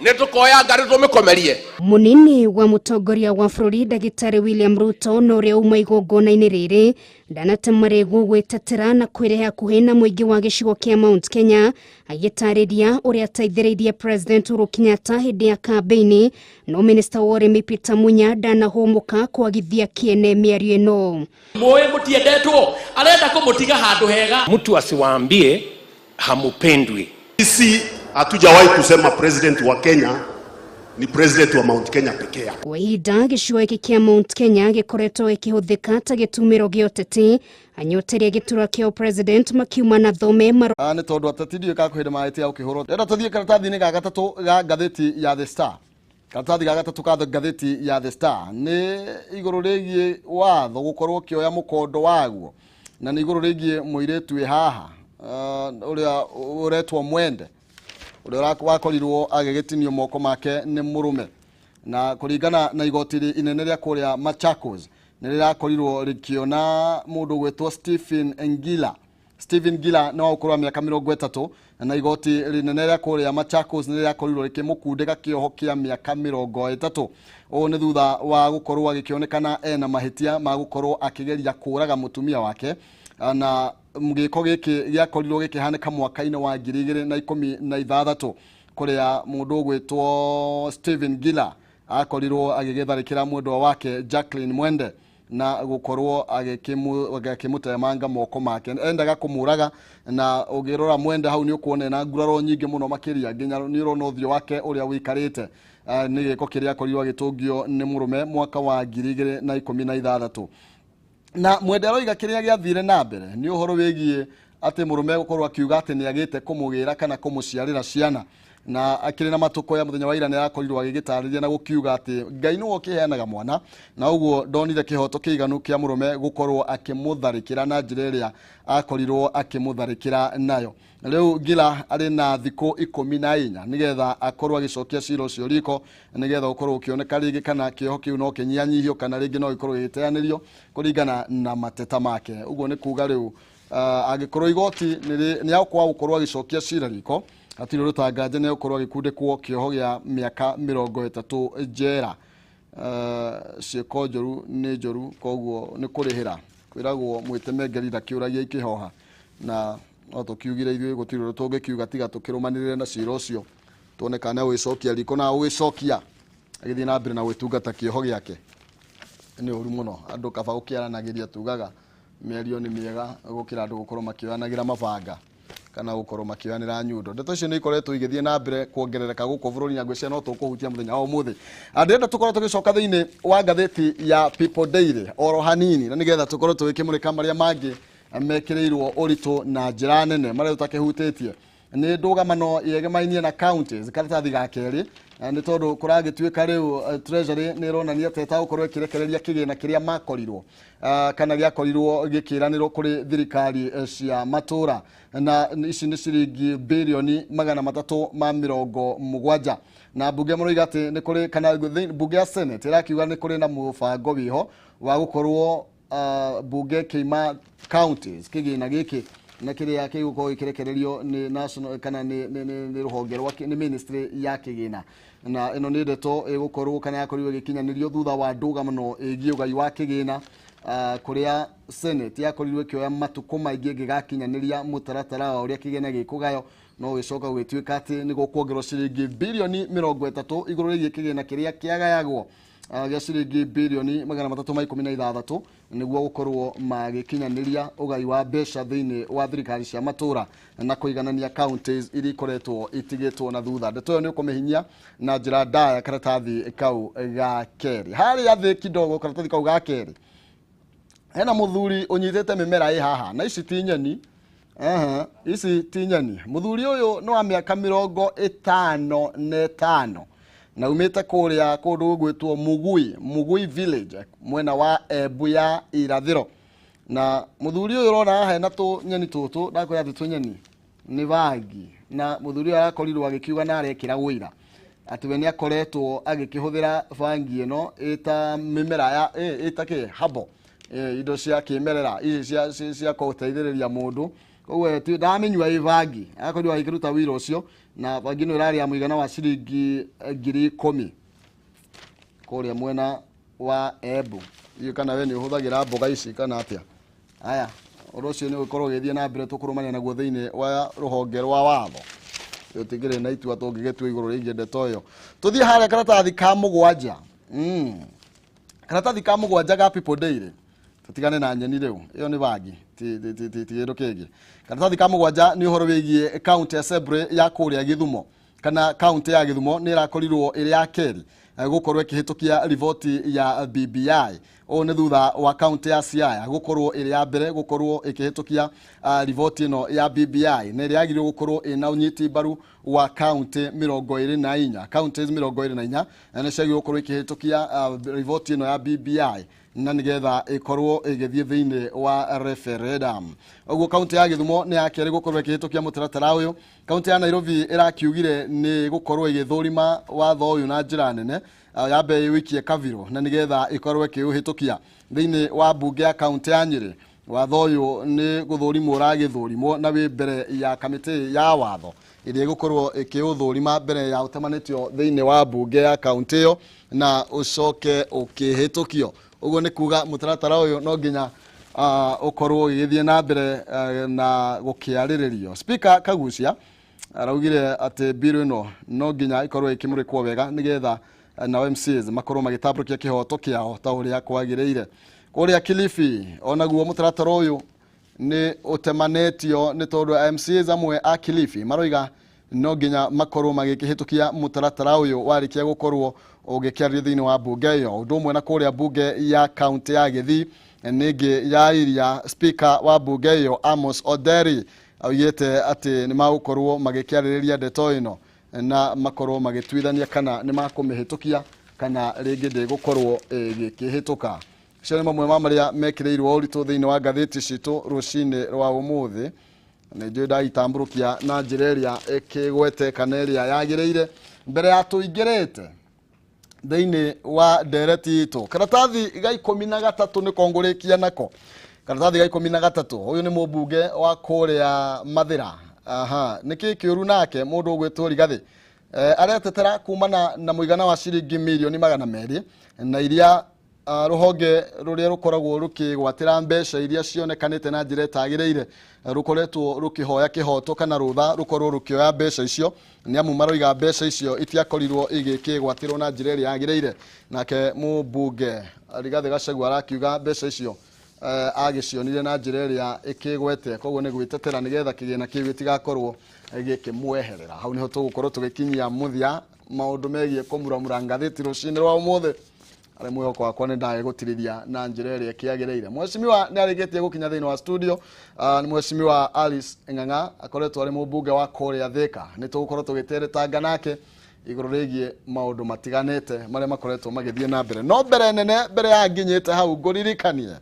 nĩ tũkoya ngarĩ tũmĩkomerie. Mũnini wa mũtongoria wa bũrũri ndagĩtarĩ William Ruto na ũrĩa uma igongona-inĩ rĩrĩ ndanate marĩgu gwĩtetera na kwĩrehe hakuhĩ na mũingĩ wa gĩcigo kĩa Mount Kenya agĩtarĩria ũrĩa ateithĩrĩirie President Uhuru Kenyatta hĩndĩ ya kambĩini, no minista wa ũrĩmi Peter Munya ndanahũmũka kwagithia kĩene mĩario ĩno. Mũĩ mũtiendetwo, arenda kũmũtiga handũ hega. Mtu asiwaambie hamupendwi. Sisi hatujawahi kusema president wa Kenya ni president wa Mount Kenya pekee yake. Kwa ihinda gĩcigo gĩkĩ kĩa Mount Kenya gĩkoretwo gĩkĩhũthĩka ta gĩtumĩro gĩa ũteti, anyoteria gĩturwa kĩa president makiuma na thome maro. Nĩ tondũ ateti ndiũĩ kana kwĩ hĩndĩ mahĩtia ũkĩhũrwo. Ndĩrenda tũthiĩ karatathi-inĩ ga gatatũ ga ngathĩti ya The Star. Karatathi ga gatatũ ka ngathĩti ya The Star nĩ igũrũ rĩgiĩ watho gũkorwo ũkĩoya mũkondo waguo, na nĩ igũrũ rĩgiĩ mũirĩtu wĩ haha ũrĩa ũretwo Mwende ũrĩa wakorirwo agĩgĩtinio moko make nĩ mũrũme, na kũringana na igoti inene rĩa kũrĩa Machakos nĩ rĩrakorirwo rĩkĩona mũndũ ũgwĩtwo Stephen Ngila. Stephen Ngila nĩ wa ũkũrũ wa mĩaka 30, na igoti rĩnene rĩa kũrĩa Machakos nĩ rĩrakorirwo rĩkĩmũkundĩka kĩoho kĩa mĩaka 30. Ũũ nĩ thutha wa gũkorwo agĩkĩonekana ena mahĩtia ma gũkorwo akĩgeria kũũraga mũtumia wake, na gĩko gĩkĩ gĩakorirwo gĩkĩhanĩka mwaka-inĩ wa 2016 kũrĩa mũndũ ũgwĩtwo Stephen Ngila akorirwo agĩgĩtharĩkĩra mwendwa wake Jacqueline Mwende na gũkorwo agĩkĩmũtemanga moko make, endaga kũmũraga. Na ũngĩrora Mwende hau nĩ ũkuona ena nguraro nyingĩ mũno makĩria, nginya nĩ ũrona ũthiũ wake ũrĩa ũikarĩte nĩ gĩko kĩrĩa akorirwo agĩtũngio nĩ mũrũme mwaka wa 2016. Na Mwende aroiga kĩrĩa gĩathire na mbere nĩ ũhoro wĩgiĩ atĩ mũrũme gũkorwo akiuga atĩ nĩ agĩte kũmũgĩra kana kũmũciarĩra ciana, na akĩrĩ na matũko ya mũthenya wa ira nĩ arakorirwo agĩgĩtarĩria na gũkiuga atĩ Ngai nĩwe ũkĩheanaga mwana, na ũguo ndonire kĩhoto kĩiganu kĩa mũrũme gũkorwo akĩmũtharĩkĩra na njĩra ĩrĩa akorirwo akĩmũtharĩkĩra nayo. Rĩu Ngila arĩ na thikũ 14 nĩgetha akorwo agĩcokia cira ũcio riko, nĩgetha ũkorwo ũkĩoneka rĩngĩ kana kĩoho kĩu no kĩnyihanyihio kana rĩngĩ no gĩkorwo gĩgĩteanĩrio kũringana na mateta make. Ũguo nĩ kuga rĩu angĩkorwo igoti nĩ akwaga gũkorwo agĩcokia cira riko Hatirĩ ũndũ ta nganja nĩ egũkorwo agĩkundĩkwo kĩoho gĩa mĩaka 30 njera. Ciĩko njũru nĩ njũru, koguo nĩ kũrĩhĩra kwĩragwo mwĩtemengeri ndakĩũragia ikĩhoha, na no tũkiugire ithuĩ gũtirĩ ũndũ tũngĩkiuga tiga tũkĩrũmanĩrĩre na cira ũcio tuone kana ũgĩcokia riko na ũgĩcokia agĩthiĩ na mbere na gwĩtungata kĩoho gĩake. Nĩ ũru mũno andũ kaba gũkĩaranagĩria, tugaga mĩario nĩ mĩega gũkĩra andũ gũkorwo makĩoyanagĩra mabanga kana gũkorwo makĩoyanĩra nyundo. Ndeto icio nĩ ikoretwo igĩthiĩ na mbere kuongerereka gũkũ bũrũri, na ngwĩciria no tũkũhutia mũthenya wa ũmũthĩ. Ndĩrenda tũkorwo tũgĩcoka thĩinĩ wa ngathĩti ya People Daily oro hanini, na nĩgetha tũkorwo tũgĩkĩmũrĩka marĩa mangĩ mekĩrĩirwo ũritũ na njĩra nene marĩa tũtakĩhutĩtie. Nĩ ndũgamano yegemainie na counties, karatathi ga kerĩ, nĩ tondũ kũragĩtuĩka rĩu Treasury nĩ ĩronania atĩ ĩtagũkorwo ĩkĩrekereria kĩgĩna kĩrĩa makorirwo kana gĩakorirwo gĩkĩranĩrwo kũrĩ thirikari cia matũra, na ici nĩ ciringi birioni 370. Na mbunge maroiga atĩ nĩ kũrĩ kana mbunge ya Senate ĩrakiuga nĩ kũrĩ na mũbango wĩho wa gũkorwo mbunge ĩkĩima counties kĩgĩna gĩkĩ na kĩrĩa gĩgũkorwo gĩkĩrekererio nĩ national kana nĩ rũhonge rwa nĩ ministry ya kĩgĩna. Na ĩno nĩ ndeto ĩgũkorwo kana yakorirwo ĩgĩkinyanĩrio thutha wa ndũgamano ĩgiĩ ũgai wa kĩgĩna, kũrĩa Senate yakorirwo ĩkĩoya matukũ maingĩ ĩngĩgakinyanĩria mũtaratara wa ũrĩa kĩgĩna gĩkũgayo, no gĩcoka gũgĩtuĩka atĩ nĩ gũkuongererwo ciringi birioni 30 igũrũ rĩgiĩ kĩgĩna kĩrĩa kĩagayagwo gĩa ciringi birioni 316, nĩguo gũkorwo magĩkinyanĩria ũgai wa mbeca thĩinĩ wa thirikari cia matũra na kũiganania counties iria ikoretwo itigĩtwo na thutha. Ndeto ĩyo nĩ ũkũmĩhinyia na njĩra ndaya karatathi kau ga kerĩ. Harĩa thĩ kidogo karatathi kau ga kerĩ hena mũthuri ũnyitĩte mĩmera ĩ haha, na ici ti nyeni. Aha, ici ti nyeni. Mũthuri ũyũ nĩ wa mĩaka 55 na umĩte kũrĩa kũndũ gũgwĩtwo Mugui, Mugui village, mwena wa Embu ya irathĩro. Na mũthuri ũyũ ũrona haha hena tũnyeni tũtũ, ndakwĩra atĩ tũnyeni nĩ bangi. Na mũthuri ũyũ arakorirwo agĩkiuga na arekĩra ũira atĩ we nĩ akoretwo agĩkĩhũthĩra bangi ĩno ĩta mĩmera ya ĩta kĩ habo, indo cia kĩmerera ici cia gũteithĩrĩria mũndũ, koguo ndamĩnyua ĩ bangi. Arakorirwo agĩkĩruta wĩra ũcio, na bangi ĩno ĩrarĩ ya mũigana wa ciringi 10,000 kũrĩa mwena wa Embu. Ndiũĩ kana we nĩ ũhũthagĩra mboga ici kana atĩa. Aya, ũndũ ũcio nĩ ũgũkorwo ũgĩthiĩ na mbere tũkũrũmania naguo thĩinĩ wa rũhonge rwa watho. Tũtikĩrĩ na itua tũngĩgĩtua igũrũ rĩgiĩ ndeto ĩyo. Tũthiĩ harĩa karatathi ka mũgwanja. Karatathi ka mũgwanja ga People Daily. Tũtigane na nyeni rĩu, ĩyo nĩ bangi, ti kĩndũ kĩngĩ. Karatathi ka mũgwanja nĩ ũhoro wĩgiĩ county assembly ya kũrĩa Gĩthumo, kana county ya Gĩthumo nĩ ĩrakorirwo ĩrĩ ya kerĩ gũkorwo ĩkĩhĩtũkia riboti ya BBI. Ũũ nĩ thutha wa county ya Siaya gũkorwo ĩrĩ ya mbere gũkorwo ĩkĩhĩtũkia riboti ĩno ya BBI, na ĩrĩa yagĩrĩirwo gũkorwo ĩna ũnyiti mbaru wa county 24. Counties 24 nĩ ciagĩrĩirwo gũkorwo ikĩhĩtũkia riboti ĩno ya BBI, na nĩgetha ĩkorwo ĩgĩthiĩ thĩinĩ wa referendum. Ũguo kaunti ya Gĩthumo nĩ ya kerĩ gũkorwo ĩkĩhĩtũkia mũtaratara ũyũ. Kaunti ya Nairobi ĩrakiugire nĩ gũkorwo ĩgĩthũrima watho ũyũ na njĩra nene, yambe ĩwikie kabirũ na nĩgetha ĩkorwo ĩkĩũhĩtũkia thĩinĩ wa mbunge ya kaunti ya Nyĩrĩ. Watho ũyũ nĩ gũthũrimwo ũragĩthũrimwo na wĩ mbere ya kamĩtĩ ya watho ĩrĩa ĩgũkorwo ĩkĩũthũrima mbere ya ũtamanĩtio thĩinĩ wa mbunge ya kaunti ĩyo na ũcoke ũkĩhĩtũkio. Ũguo nĩ kuga mũtaratara ũyũ no nginya ũkorwo ũgĩthiĩ na mbere na gũkĩarĩrĩrio. Speaker Kagucia araugire atĩ bill ĩno no nginya ĩkorwo ĩkĩmũrĩkwo wega nĩgetha nao MCAs makorwo magĩtambũrũkia kĩhoto kĩao ta ũrĩa kwagĩrĩire. Kũrĩa Kilifi onaguo mũtaratara ũyũ nĩ ũtemanĩtio nĩ tondũ MCAs amwe a Kilifi maroiga no nginya makorwo magĩkĩhĩtũkia mũtaratara ũyũ warĩkia gũkorwo ũgĩkĩarĩrio thĩinĩ wa mbunge ĩyo. Ũndũ ũmwe na kũrĩa mbunge ya kaunti ya Gĩthii nĩngĩ ya Iria, speaker wa mbunge ĩyo Amos Oderi augĩte atĩ nĩ magũkorwo magĩkĩarĩrĩria ndeto ĩno na makorwo magĩtuithania kana nĩ makũmĩhĩtũkia kana rĩngĩ ndĩgũkorwo ĩgĩkĩhĩtũka. Acio nĩ mamwe ma marĩa mekĩrĩirwo ũritũ thĩinĩ wa ngathĩti citũ rũcinĩ rwa ũmũthĩ. Nĩ njũĩ ndagĩtambũrũkia na njĩra ĩrĩa ĩkĩgwete kana ĩrĩa yagĩrĩire mbere ya tũingĩrĩte thĩinĩ wa ndereti itũ. Karatathi ga 13 nĩ kongũrĩkia nako. Karatathi ga 13, ũyũ nĩ mũmbunge wa kũrĩa Mathĩra, Aha, nĩkĩ kĩũru nake mũndũ ũgwĩtwo Rigathĩ? Aretetera kumana na mũigana wa ciringi mirioni 200 na iria rũhonge rũrĩa rũkoragwo rũkĩgwatĩra mbeca iria cionekanĩte na njĩra ĩtagĩrĩire, rũkoretwo rũkĩhoya kĩhoto kana rũtha rũkorwo rũkĩoya mbeca icio, nĩ amu maroiga mbeca icio itiakorirwo igĩkĩgwatĩrwo na njĩra ĩrĩa yagĩrĩire. Nake mũmbunge Rigathĩ Gachagua arakiuga mbeca icio agĩcionire na njĩra ĩrĩa ĩkĩgwete, koguo nĩ gwĩtetera nĩgetha kĩgĩna kĩu gĩtigakorwo gĩkĩmweherera. Hau nĩho tũgũkorwo tũgĩkinyia mũthia maũndũ megiĩ kũmuramura ngathĩti rũcinĩ rwa ũmũthĩ, arĩa mwĩhoko wakwa nĩ ndagĩgũtirithia na njĩra ĩrĩa ĩkĩagĩrĩire. Mheshimiwa nĩ arĩkĩtie gũkinya thĩinĩ wa studio. Nĩ Mheshimiwa Alice Ng'ang'a, akoretwo arĩ mũmbunge wa kũrĩa Thika. Nĩ tũgũkorwo tũgĩteretanga nake igũrũ rĩgiĩ maũndũ matiganĩte marĩa makoretwo magĩthiĩ na mbere. No mbere nene, mbere ya nginyĩte hau, ngũririkanie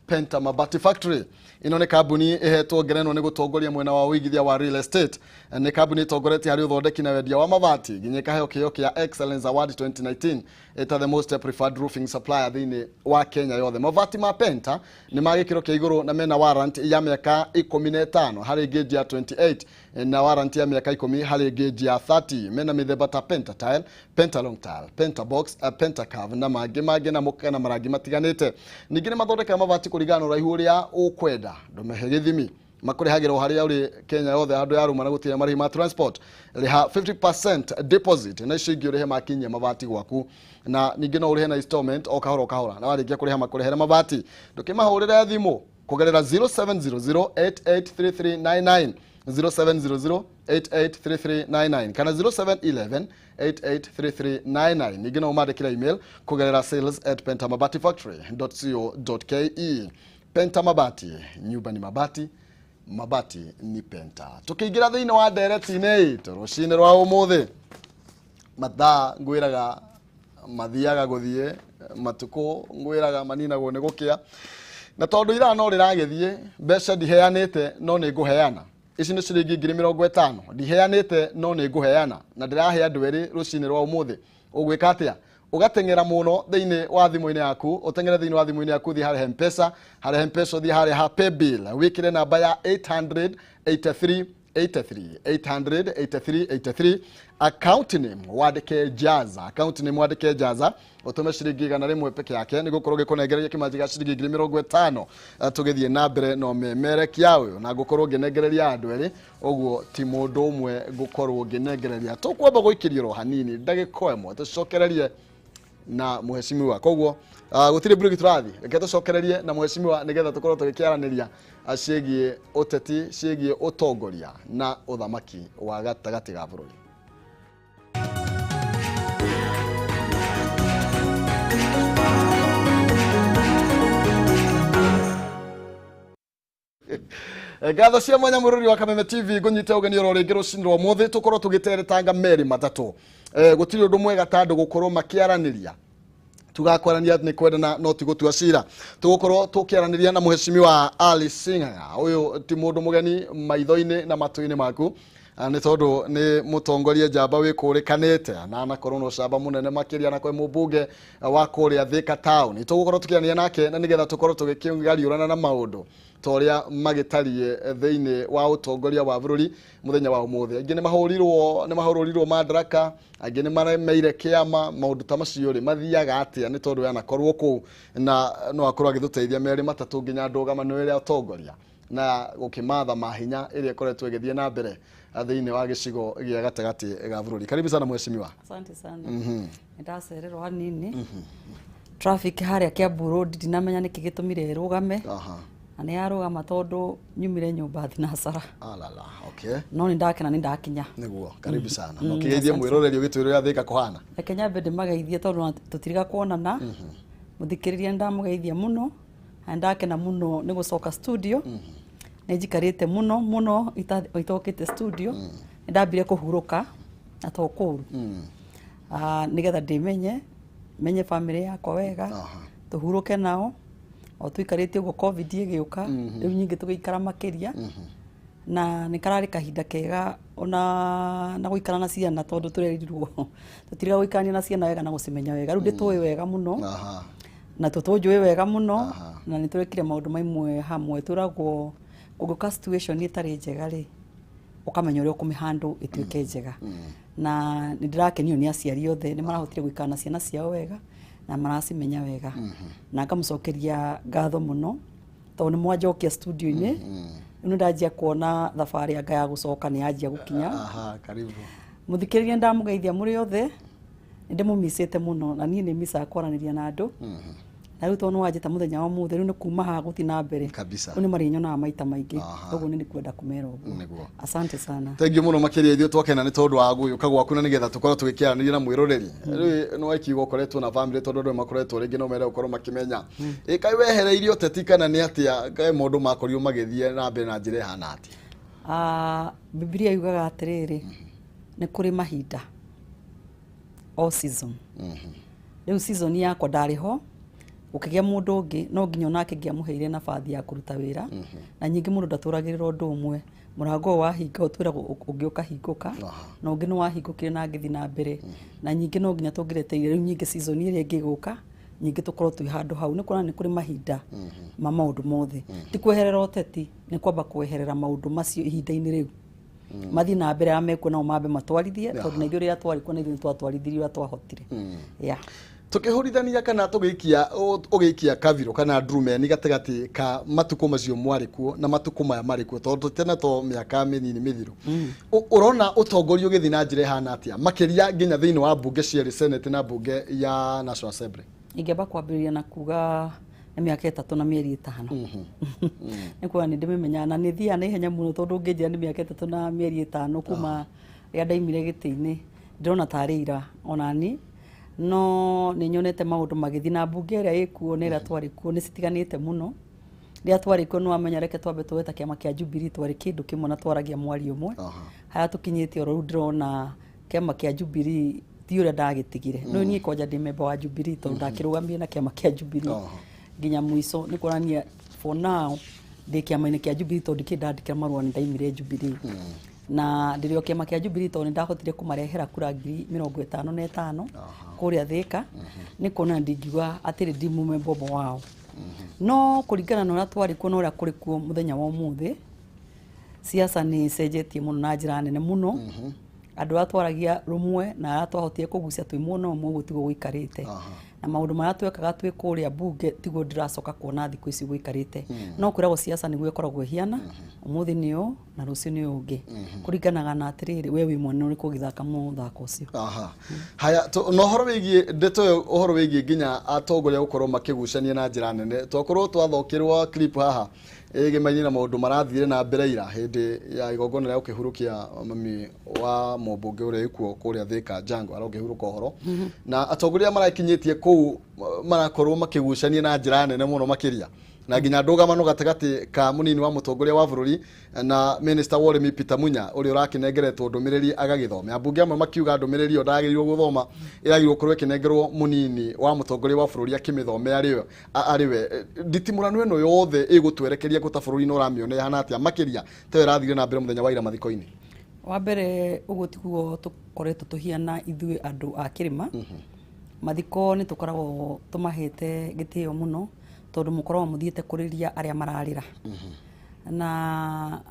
Penta Mabati Factory. Ĩno nĩ kambuni ĩhetwo ngerenwa nĩ gũtongoria mwena wa ũigithia wa real estate. Nĩ kambuni ĩtongoretie harĩ ũthondeki na wendia wa mabati, nginya ĩkaheo kĩheo kĩa Excellence Award 2019 ĩta the most preferred roofing supplier thĩinĩ wa Kenya yothe. Mabati ma Penta nĩ ma gĩkĩro kĩa igũrũ na mena warrant ya mĩaka 15 harĩ gauge ya 28 na warrant ya mĩaka 10 harĩ gauge ya 30. Mena mĩthemba ta Penta Tile, Penta Long Tile, Penta Box, Penta Curve na mangĩ mangĩ na mũka na marangi matiganĩte. Ningĩ nĩ mathondekaga mabati kũringana na ũraihu ũrĩa ũkwenda, ndũmehe gĩthimi. Makũrĩhagĩra o harĩa ũrĩ Kenya yothe, handũ ya rũma na gũtirĩ marĩhi ma transport. Rĩha 50% deposit na icio ingĩ ũrĩhe makinyia mabati gwaku, na ningĩ no ũrĩhe na installment o kahora o kahora, na warĩkia kũrĩha makũrĩhere mabati. Ndũkĩmahũrĩre thimũ kũgerera 0700883399, 0700883399 kana 0711 883399. Ningĩ no ũmandĩkĩre email kũgerera sales@pentamabatifactory.co.ke. Penta Mabati, nyumba ni mabati, mabati ni Penta. Tukĩingĩra thĩinĩ wa ndereti-inĩ itũ rũcinĩ rwa ũmũthĩ, mathaa ngwĩraga mathiaga gũthiĩ, matukũ ngwĩraga maninagwo nĩ gũkĩa, na tondũ ithaa no rĩragĩthiĩ, mbeca ndiheanĩte no nĩ ngũheana. Ici nĩ ciringi 50,000, ndiheanĩte no nĩ ngũheana, na ndĩrahe andũ erĩ rũcinĩ rwa ũmũthĩ. Ũgwĩka atĩa? Ũgateng'era mũno thĩinĩ wa thimũ-inĩ yaku, ũteng'ere thĩinĩ wa thimũ-inĩ yaku, ũthiĩ harĩa M-Pesa, harĩa M-Pesa ũthiĩ harĩa ha paybill, wĩkĩre namba ya 883 83 883 83, account name wandĩke Jaza, account name wandĩke Jaza, ũtũme ciringi 100 peke yake, nĩ gũkorwo gĩkũnengereria kĩmanjĩ gĩa ciringi 50,000. Tũgĩthiĩ na mbere no memerekia ũyũ na ngũkorwo ngĩnengereria andũ erĩ, ũguo ti mũndũ ũmwe ngũkorwo ngĩnengereria. Tũkwamba gũikĩrio ro hanini ndagĩka ĩmwe, tũcokererie na mheshimiwa. Koguo gũtirĩ break tũrathiĩ, reke tũcokererie na mheshimiwa nĩgetha tũkorwo tũgĩkĩaranĩria ciĩgiĩ ũteti, ciĩgiĩ ũtongoria na ũthamaki wa gatagatĩ ga bũrũri. Ngatho cia mwanya mũrũri wa Kameme TV, ngũnyite ũgeni oro rĩngĩ rũcinĩ rwa ũmũthĩ, tũkorwo tũgĩteretanga merĩ matatũ. Gũtirĩ ũndũ mwega ta andũ gũkorwo makĩaranĩria, tugakwarania nĩ kwendana no ti gũtua cira. Tũgũkorwo tũkĩaranĩria na mheshimiwa Alice Ng'ang'a. Ũyũ ti mũndũ mũgeni maitho-inĩ na matũ-inĩ maku, nĩ tondũ nĩ mũtongoria njamba wĩkũrĩkanĩte na anakorwo na ũcamba mũnene makĩria, na kwĩ mũmbunge wa kũrĩa Thika town. Tũgũkorwo tũkĩaranĩria nake na nĩgetha tũkorwo tũgĩkĩgariũrana na maũndũ ta ũrĩa magĩtariĩ thĩinĩ wa ũtongoria wa bũrũri mũthenya wa ũmũthĩ. Aingĩ nĩ mahũrũrirwo madaraka, angĩ nĩ maremeire kĩama, maũndũ ta macio rĩ mathiaga atĩa? Nĩ tondũ anakorwo kũu na no akorwo agĩtũteithia merĩ matatũ nginya ndũgamano ĩrĩa atongoria na gũkĩmatha mahinya ĩrĩa ĩkoretwo ĩgĩthiĩ na mbere thĩinĩ wa gĩcigo gĩa gatagatĩ ga bũrũri. Karibu sana mheshimiwa. Asante sana. Nĩndacererwo hanini. Traffic harĩa Kiambu Road ndinamenya nĩkĩ gĩtũmire ĩrũgame. Na nĩ yarũgama tondũ nyumire nyũmba thinacara. Alala, okay. No nĩ ndakena nĩ ndakinya. Nĩguo, karibu sana. No kĩgeithie mwĩroreri ũgĩtwĩra ũrĩa Thika kũhana. Reke nyambe ndĩmageithie tondũ ona tũtiriga kuonana. Mũthikĩrĩria nĩ ndamũgeithia mũno na nĩ ndakena mũno nĩ gũcoka studio. Nĩ njikarĩte mũno mũno itokĩte studio. Nĩ ndambire kũhurũka na to kũũru. Nĩgetha ndĩmenye, menye family yakwa wega, tũhurũke nao. O tũikarĩte ũguo COVID ĩgĩũka, rĩu nyingĩ tũgĩikara makĩria. Na nĩ kararĩ kahinda kega ona na gũikara na ciana tondũ tũrerirwo tũtiriga gũikarania na ciana wega na gũcimenya wega. Rĩu ndĩtũĩ wega mũno. Na tũtũnjũĩ wega mũno. Na nĩ tũrekire maũndũ maimwe hamwe. Twĩragwo Ũngĩũka situation ĩtarĩ njega rĩ, ũkamenya ũrĩa ũkũmĩhandle ĩtuĩke njega. Na nĩ ndĩrakenio nĩ aciari othe, nĩ marahotire gũikara na ciana ciao wega na maracimenya wega. Na ngamũcokeria ngatho mũno tondũ nĩ mwanjokia studio-inĩ. Rĩu nĩ ndanjia kuona thabarĩ anga ya gũcoka nĩ yanjia gũkinya. Aha, karibu. Mũthikĩrĩria, ndamũgeithia mũrĩ othe, nĩ ndĩmũmicĩte mũno, na niĩ nĩ micaga kwaranĩria na andũ. Na rĩu tondũ nĩ wanjĩta mũthenya wa ũmũthĩ, rĩu nĩ kuma haha gũthiĩ na mbere. Kabisa. Rĩu nĩ marĩnyonaga maita maingĩ. Koguo nĩ kwenda kũmera ũguo. Asante sana. Thengiũ mũno makĩria. Ithuĩ twakena nĩ tondũ wa gũgĩũka gwaku na nĩgetha tũkorwo tũgĩkĩaranĩria na mwĩroreri. Rĩu nĩ wakiuga ũkoretwo na family, tondũ andũ makoretwo rĩngĩ no mende gũkorwo makĩmenya ĩ kaĩ wehereirio ũteti kana nĩ atĩa, kaĩ maũndũ makorirwo magĩthiĩ na mbere na njĩra ĩhana atĩa? Ah, Bibilia yugaga atĩrĩrĩ, nĩ kũrĩ mahinda o season. Rĩu season yakwa ndarĩ ho, gũkĩgĩa mũndũ ũngĩ, no nginya onake ngĩamũheire nabathi ya kũruta wĩra. Na nyingĩ mũndũ ndatũragĩrĩra ũndũ ũmwe. Mũrango ũyũ wahinga, ũtwĩragwo ũngĩ ũkahingũka, na ũngĩ nĩ wahingũkire na ngĩthiĩ na mbere. Na nyingĩ no nginya tũngĩreteire rĩu nyingĩ season ĩrĩa ĩngĩ ĩgũka, nyingĩ tũkorwo twĩ handũ hau. Nĩ kuona nĩ kũrĩ mahinda ma maũndũ mothe. Ti kweherera ũteti, nĩ kwamba kweherera maũndũ macio ihinda-inĩ rĩu, mathiĩ na mbere arĩa mekuo nao mambe matwarithie, tondũ na ithuĩ rĩrĩa twarĩ kuo na ithuĩ nĩ twatwarithirie ũrĩa twahotire, yeah. Tukĩhũrithania kana tũgĩikia ũgĩikia kabirũ kana ndurumeni gatagatĩ ka matukũ macio mwarĩ kuo na matukũ maya marĩ kuo, tondũ tene to mĩaka mĩnini mĩthiru. Ũrona ũtongoria ũgĩthiĩ na njĩra ĩhana atĩa, makĩria nginya thĩinĩ wa mbunge cierĩ, Senate na mbunge ya National Assembly? Ingĩamba kwambĩrĩria na kuga nĩ mĩaka 3 na mĩeri 5. Nĩ kuona nĩ ndĩmĩmenyaga na nĩ thiaga na ihenya mũno, tondũ ũngĩnjĩra nĩ mĩaka 3 na mĩeri 5 kuma rĩrĩa ndaimire gĩtĩ-inĩ, ndĩrona tarĩ ira onani. No nĩ nyonete maũndũ magĩthiĩ na mbunge ĩrĩa ĩkuo na ĩrĩa twarĩ kuo nĩ citiganĩte mũno. Rĩrĩa twarĩ kuo, nĩ wamenya, reke twambe tuoe ta kĩama kĩa Jubilee, twarĩ kĩndũ kĩmwe na twaragia mwario ũmwe. Harĩa tũkinyĩte oro rĩu, ndĩrona kĩama kĩa Jubilee ti ũrĩa ndagĩtigire. No niĩ kwanja ndĩ member wa Jubilee, tondũ ndakĩrũgamire na kĩama kĩa Jubilee nginya mũico. Nĩ kuonania for now ndĩ kĩama-inĩ kĩa Jubilee, tondũ ndikĩrĩ ndandĩkĩra marũa nĩ ndaimire Jubilee. Na ndĩrĩ o kĩama kĩa Jubilee, tondũ nĩ ndahotire kũmarehera kura 55,000 kũrĩa Thĩka. Nĩ kuona ndingiuga atĩrĩ ndi mũmemba ũmwe wao, no kũringana na ũrĩa twarĩ kuo na ũrĩa kũrĩ kuo mũthenya wa ũmũthĩ, siasa nĩ icenjetie mũno na njĩra nene mũno. Andũ arĩa twaragia rũmwe na arĩa twahotire kũgucia twĩ mwena ũmwe, ũguo tiguo gũikarĩte. Na maũndũ marĩa twekaga twĩ kũrĩa mbunge tiguo ndĩracoka kuona thikũ ici gũikarĩte. No kwĩragwo siasa nĩguo ĩkoragwo ĩhiana, ũmũthĩ nĩ ũũ na rũciũ nĩ ũũ ũngĩ, kũringanaga na atĩrĩrĩ, we wĩ mwena ũrĩkũ ũgĩthaka mũthako ũcio. Aha. Haya, na ũhoro wĩgiĩ ndeto ĩyo, ũhoro wĩgiĩ nginya atongoria gũkorwo makĩgucania na njĩra nene, twakorwo twathokĩrwo clip haha ĩgĩmainie na maũndũ marathire na mbere ira hĩndĩ ya igongona rĩa gũkĩhurũkia mami wa mũmbunge ũrĩa ĩkuo kũrĩa Thika, Jango arokĩhurũka ũhoro, na atongoria marakinyĩtie kũu marakorwo makĩgucania na njĩra nene mũno makĩria, na nginya ndũgamano gatagatĩ ka mũnini wa mũtongoria wa bũrũri na minister wa ũrĩmi Peter Munya, ũrĩa ũrakĩnengeretwo ndũmĩrĩri agagĩthome. Ambunge amwe makiuga ndũmĩrĩri ĩyo ndagĩrĩirwo gũthoma, ĩragĩrĩirwo gũkorwo ĩkĩnengerwo mũnini wa mũtongoria wa bũrũri akĩmĩthome arĩ arĩ we. Nditimũrano ĩno yothe ĩgũtwerekeria kũ ta bũrũri-inĩ? Ũramĩona ĩhana atĩa, makĩria ta ĩyo ĩrathire na mbere mũthenya wa ira mathiko-inĩ? Wa mbere, ũguo tiguo tũkoretwo tũhiana ithuĩ andũ a kĩrĩma. Mathiko nĩ tũkoragwo tũmahete gĩtĩo mũno, tondũ mũkoragwo mũthiĩte kũrĩria arĩa mararĩra. Na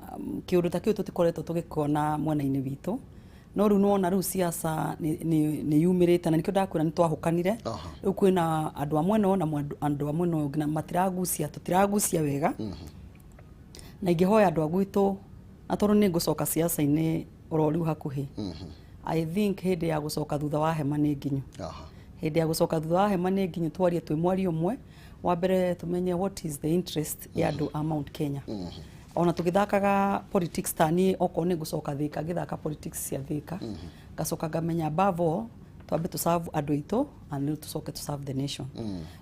kĩũndũ ta kĩu tũtikoretwo tũgĩkona mwena-inĩ witũ. No rĩu nĩwona rĩu siasa nĩ yumĩrĩte, na nĩkĩo ndakwĩra nĩ twahũkanire. Rĩu kwĩna andũ a mwena ũyũ na andũ a mwena ũyũ ũngĩ, na matiragucia, tũtiragucia wega. Na ingĩhoya andũ a gwitũ, na tondũ nĩ ngũcoka siasa-inĩ oro rĩu hakuhĩ, I think hĩndĩ ya gũcoka thutha wa hema nĩ nginyu. Hĩndĩ ya gũcoka thutha wa hema nĩ nginyu, twarie twĩ mwario ũmwe. Wa mbere, tũmenye what is the interest ya andũ a Mount Kenya. Ona tũgĩthakaga politics, ta niĩ okorwo nĩ ngũcoka Thĩka ngĩthaka politics cia Thĩka, ngacoka ngamenya above all twambe tũ serve andũ aitũ and rĩu tũcoke tũ serve the nation.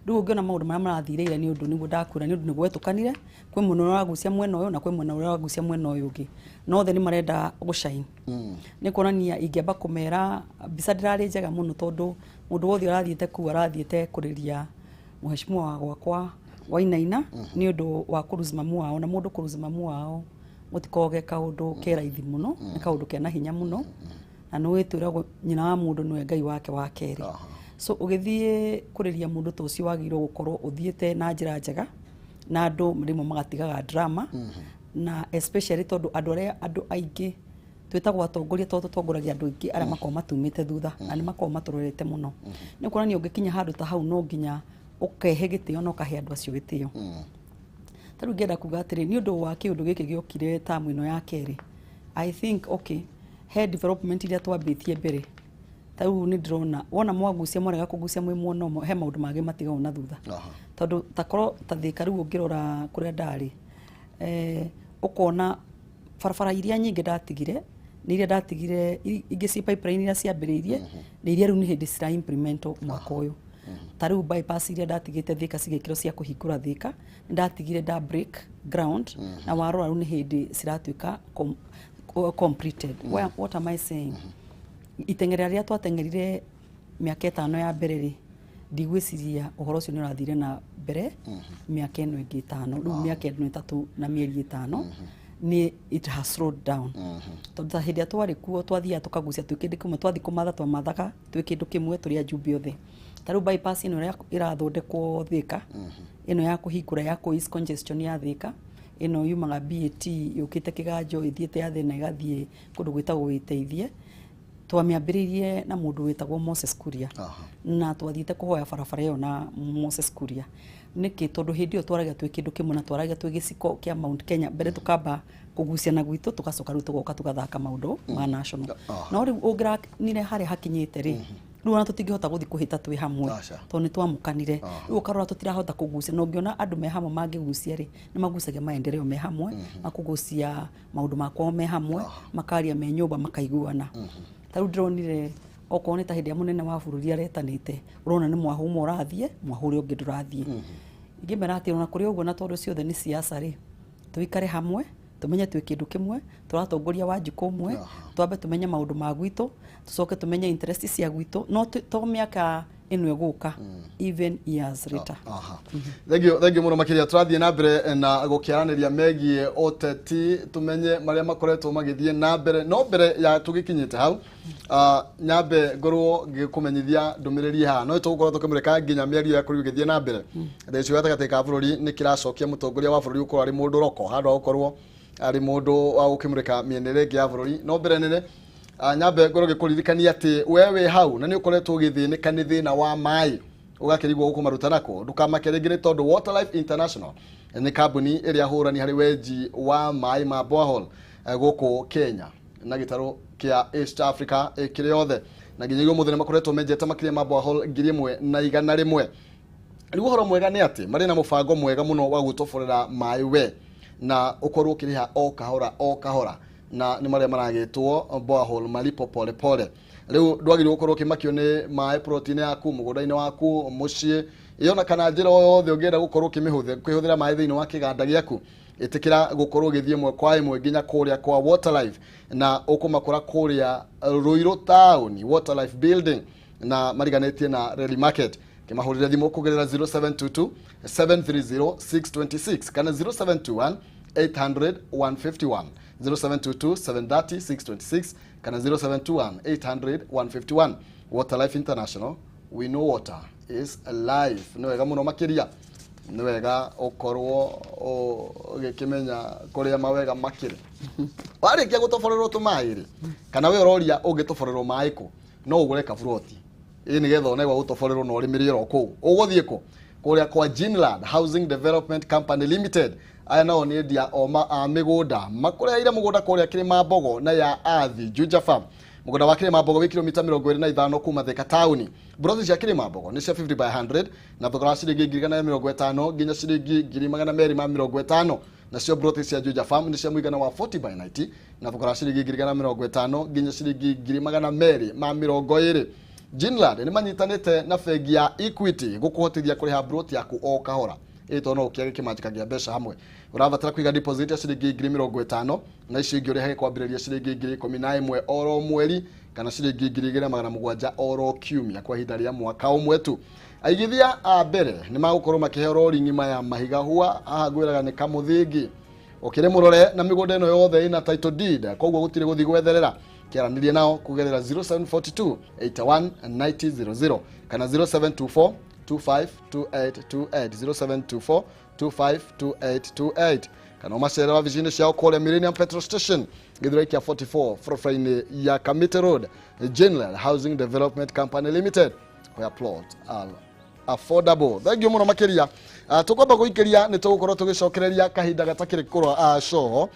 Rĩu ũngĩona maũndũ marĩa marathire ira, nĩ ũndũ nĩguo ndakwĩra, nĩ ũndũ nĩ gwetũkanire. Kwĩ mwena ũrĩa ũragucia mwena ũyũ na kwĩ mwena ũrĩa ũragucia mwena ũyũ ũngĩ, no othe nĩ marenda gũshine. Nĩ kuonania ingĩamba kũmera mbica ndĩrarĩ njega mũno, tondũ mũndũ wothe ũrathiĩte kũu arathiĩte kũrĩria mheshimiwa wa gwakwa Wainaina nĩ ũndũ wa kũruzi mamu wao. Na mũndũ kũruzi mamu wao gũtikoragwo ge kaũndũ ke raithi mũno, nĩ kaũndũ kena hinya mũno. Na nĩ wĩtwĩragwo nyina wa mũndũ nĩwe Ngai wake wa kerĩ. So ũgĩthiĩ kũrĩria mũndũ ta ũcio, wagĩrĩirwo gũkorwo ũthiĩte na njĩra njega, na andũ rĩmwe magatigaga drama. Na especially tondũ andũ arĩa, andũ aingĩ twĩtagwo atongoria tondũ tũtongoragia andũ aingĩ arĩa makoragwo matumĩte thutha na nĩ makoragwo matũrorete mũno. Nĩ kuonania ũngĩkinya handũ ta hau, no nginya ũkehe gĩtĩo na ũkahe andũ acio gĩtĩo. Ta rĩu ngĩenda kuga atĩrĩ, nĩ ũndũ wa kĩũndũ gĩkĩ gĩokire tamu ĩno ya kerĩ, I think, okay, he development iria twambĩtie mbere. Ta rĩu nĩ ndĩrona wona mwagucia, mwarega kũgucia mwĩ mwena ũmwe, he maũndũ mangĩ matigagwo na thutha. Tondũ takorwo ta Thĩka rĩu, ũngĩrora kũrĩa ndarĩ, ũkona barabara iria nyingĩ ndatigire nĩ iria ndatigire, ingĩ ci pipeline iria ciambĩrĩirie, na iria rĩu nĩ hĩndĩ cira implement mwaka ũyũ. Ta rĩu bypass iria ndatigĩte Thĩka cigĩkĩrwo cia kũhingũra Thĩka, nĩ ndatigire nda break ground, na warora rĩu nĩ hĩndĩ ciratuĩka completed. What am I saying? Iteng'era rĩrĩa twateng'erire mĩaka 5 ya mbere rĩ, ndigwĩciria ũhoro ũcio nĩ ũrathire na mbere mĩaka ĩno ĩngĩ 5. Rĩu mĩaka ĩno 3 na mĩeri 5 nĩ it has slowed down, tondũ ta hĩndĩ ĩrĩa twarĩ kuo twathiaga tũkagucia twĩ kĩndũ kĩmwe, twathiĩ kũmatha twamathaga twĩ kĩndũ kĩmwe, tũrĩ ajumbe othe. Ta rĩu bypass ĩno ĩrĩa ĩrathondekwo Thĩka, ĩno ya kũhingũra ya kũ ease congestion ya Thĩka, ĩno yumaga BAT yũkĩte Kĩganjo, ĩthiĩte ya thĩna, ĩgathiĩ kũndũ gwĩtagwo Wĩteithie, twamĩambĩrĩirie na mũndũ wĩtagwo Moses Kuria. Na twathiĩte kũhoya barabara ĩyo na Moses Kuria. Nĩkĩ? Tondũ hĩndĩ ĩyo twaragia twĩ kĩndũ kĩmwe na twaragia twĩ gĩciko kĩa Mount Kenya. Mbere tũkamba kũgucia na gwitũ, tũgacoka rĩu tũgoka tũgathaka maũndũ ma national. No rĩu ũngĩranire harĩa hakinyĩte rĩ, rĩu ona tũtingĩhota gũthiĩ kũhĩta twĩ hamwe tondũ nĩ twamũkanire. Rĩu ũkarora tũtirahota kũgucia, na ũngĩona andũ me hamwe mangĩgucia rĩ, nĩ magucagia maendeleo me hamwe, makũgucia maũndũ ma kwao me hamwe, makaria me nyũmba, makaiguana. Ta rĩu ndĩronire okorwo nĩ ta hĩndĩ ya mũnene wa bũrũri aretanĩte, ũrona nĩ mwahũ ũmwe ũrathiĩ, mwahũ ũrĩa ũngĩ ndũrathiĩ. Ingĩmera atĩ ona kũrĩ ũguo, na tondũ ciothe nĩ siasa rĩ, tũikare hamwe, tũmenye twĩ kĩndũ kĩmwe, tũratongoria Wanjikũ ũmwe. Twambe tũmenye maũndũ ma gwitũ, tũcoke tũmenye interest cia gwitũ, no to mĩaka ĩno ĩgũka, even years later. Thank you, thank you mũno makĩria. Tũrathiĩ na mbere na gũkĩaranĩria megiĩ ũteti, tũmenye marĩa makoretwo magĩthiĩ na mbere. No mbere ya tũgĩkinyĩte hau, nyambe ngorwo ngĩkũmenyithia ndũmĩrĩri haha. No tũgũkorwo tũkĩmũrĩka nginya mĩario ya kũrĩ ĩgĩthiĩ na mbere. Thaa gatagatĩ ka bũrũri nĩ kĩracokia mũtongoria wa bũrũri gũkorwo arĩ mũndũ roko handũ ha gũkorwo arĩ mũndũ wa gũkĩmũrĩka mĩena ĩrĩa ĩngĩ ya bũrũri. No mbere nene, nyambe ngorwo ngĩkũririkania atĩ we wĩ hau na nĩ ũkoretwo ũgĩthĩnĩka nĩ thĩna wa maĩ, ũgakĩrigwo gũkũmaruta nako, ndũkamake rĩngĩ, nĩ tondũ Waterlife International nĩ kambuni ĩrĩa hũrani harĩ wenji wa maĩ ma borehole gũkũ Kenya na gĩtarũ kĩa East Africa kĩrĩ yothe, na nginyagia ũmũthĩ nĩ makoretwo menjete makĩria ma borehole 1100. Rĩu ũhoro mwega nĩ atĩ marĩ na mũbango mwega mũno wa gũtoborera maĩ we na ũkorwo ũkĩrĩha o kahora o kahora, na nĩ marĩa maragĩtwo borehole malipo pole pole. Rĩu ndwagĩrĩirwo gũkorwo ũkĩmakio nĩ maĩ plot-inĩ yaku, mũgũnda-inĩ waku, mũciĩ ĩyo, na kana njĩra o yothe ũngĩenda gũkorwo ũkĩmĩhũthĩra kũhũthĩra maĩ thĩinĩ wa kĩganda gĩaku. Ĩtĩkĩra gũkorwo ũgĩthiĩ ĩmwe kwa ĩmwe nginya kũrĩa kwa Waterlife, na ũkũmakora kũrĩa Ruiru Town, Waterlife Building, na mariganĩtie na Reli Market. Kĩmahũrĩre thimũ kũgerera 0722 730 626 kana 0721 800 151, 0722 730 626 kana 0721 800 151. Waterlife International, we know water is life. Nĩ wega mũno makĩria, nĩ wega ũkorwo ũgĩkĩmenya kũrĩa mawega makĩrĩ. Warĩkia gũtoborerwo tũmaĩ rĩ, kana we ũroria ũngĩtoborerwo maĩ kũ, no ũgũre kaburoti ĩ nĩgetha one gwa gũtoborerwo na ũrĩmĩre oro kũu. Ũgũthiĩ kũ? Kũrĩa kwa Ginland Housing Development Company Limited. Aya nao nĩ endia oma a mĩgũnda, makũreheire mũgũnda kũrĩa Kĩrĩma na ya Athi Juja Farm. Mũgũnda wa Kĩrĩma Mbogo wĩ kilomita 25 kuma Thika taũni. Mburoti cia Kĩrĩma Mbogo nĩ cia 50 by 100 na thogora wa ciringi 150,000 nginya ciringi 250,000. Nacio mburoti cia Juja Farm nĩ cia mũigana wa 40 by 90 na thogora wa ciringi 150,000 nginya ciringi 220,000. Ginland nĩ manyitanĩte na bengi ya Equity gũkũhotithia kũrĩha mburoti yaku o kahora, ĩ tondũ no ũkĩage kĩmanjĩka kĩa mbeca hamwe. Ũrabatara kũiga deposit ya ciringi 50,000, na icio ingĩ ũrĩhage kwambĩrĩria ciringi 11,000 oro mweri kana ciringi 2700 oro kiumia kwa ihinda rĩa mwaka ũmwe tu. Aigithia a mbere nĩ magũkorwo makĩheo rori ng'ima ya mahiga hua. Haha ngwĩraga nĩ kamũthingi ũkĩrĩ mũrore, na mĩgũnda ĩno yothe ĩna title deed, koguo gũtirĩ gũthiĩ gwetherera. Kĩaranĩrie nao kũgerera 0742 81 9000 kana 0724 252828, 0724 252828. Kana ũmacerere wabici-inĩ ciao kũrĩa Millennium Petrol Station, Gĩthurai kĩa 44, barabara-inĩ ya Kamiti Road. Genland Housing Development Company Limited, where plot are affordable. Thank you mũno makĩria. Tũkwamba gũikĩria nĩ tũgũkorwo tũgĩcokereria kahinda gatakĩrĩ kũrwa coho.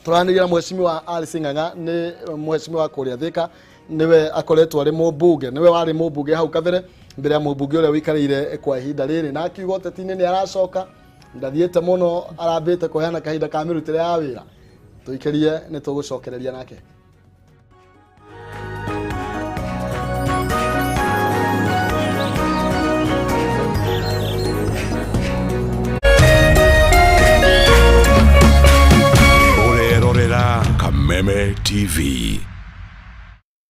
Tũranĩria na mheshimiwa Alice Ng'ang'a, nĩ mheshimiwa kũrĩa Thika, nĩwe akoretwo arĩ mũmbunge, nĩwe warĩ mũmbunge hau kabere mbere ya mũmbunge ũrĩa ũikarĩire kwa ihinda rĩrĩ, na akiuga ũteti-inĩ nĩ aracoka, ndathiĩte mũno, arambĩte kũheana kahinda ka mĩrutĩre ya wĩra. Tũikĩrie nĩ tũgũcokereria nake. Ũrerorera Kameme TV.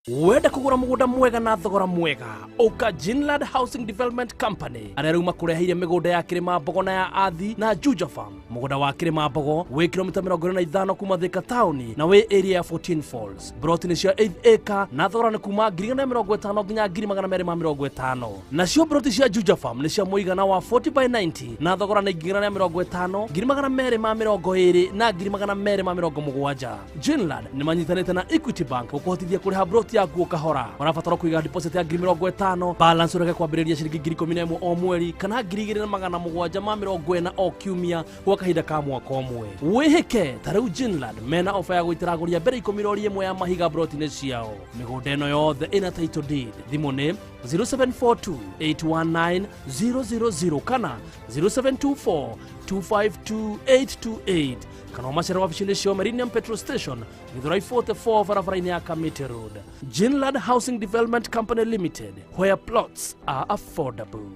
Wenda kũgũra mũgũnda mwega na thogora mwega, ũka Jinland Housing Development Company, arĩa rĩu makũreheire mĩgũnda ya Kĩrĩma Mbogo na ya Athi na Juja Farm. Mũgũnda wa Kĩrĩma Mbogo wĩ kilomita 45 kuma Thika taũni na wĩ area ya 14 Falls. Broti nĩ cia 8 acre na thogora nĩ kuma 150,000 nginya 250,000. Nacio broti cia Juja Farm nĩ cia mũigana wa 40 by 90 na thogora nĩ 150,000, 220,000 na 270,000. Jinland nĩ manyitanĩte na Equity Bank gũkũhotithia kũrĩha broti yaku o kahora. Ũrabatara kũiga deposit ya 50,000, balance ũreke kwambĩrĩria ciringi 11,000 o mweri kana 2,740 o kiumia gwa kahinda ka mwaka ũmwe. Wĩhĩke ta rĩu Jinland mena ofa ya gũitĩra agũri a mbere 10 rori ĩmwe ya mahiga broti-inĩ ciao. Mĩgũnda ĩno yothe ĩna title deed. Thimũ nĩ 0742 819 000 kana 0724 252 828, kana ũmacere wabici-inĩ cio Meridian Petrol Station, Githurai 44, barabara-inĩ ya Kamiti Road. Jinland Housing Development Company Limited, where plots are affordable.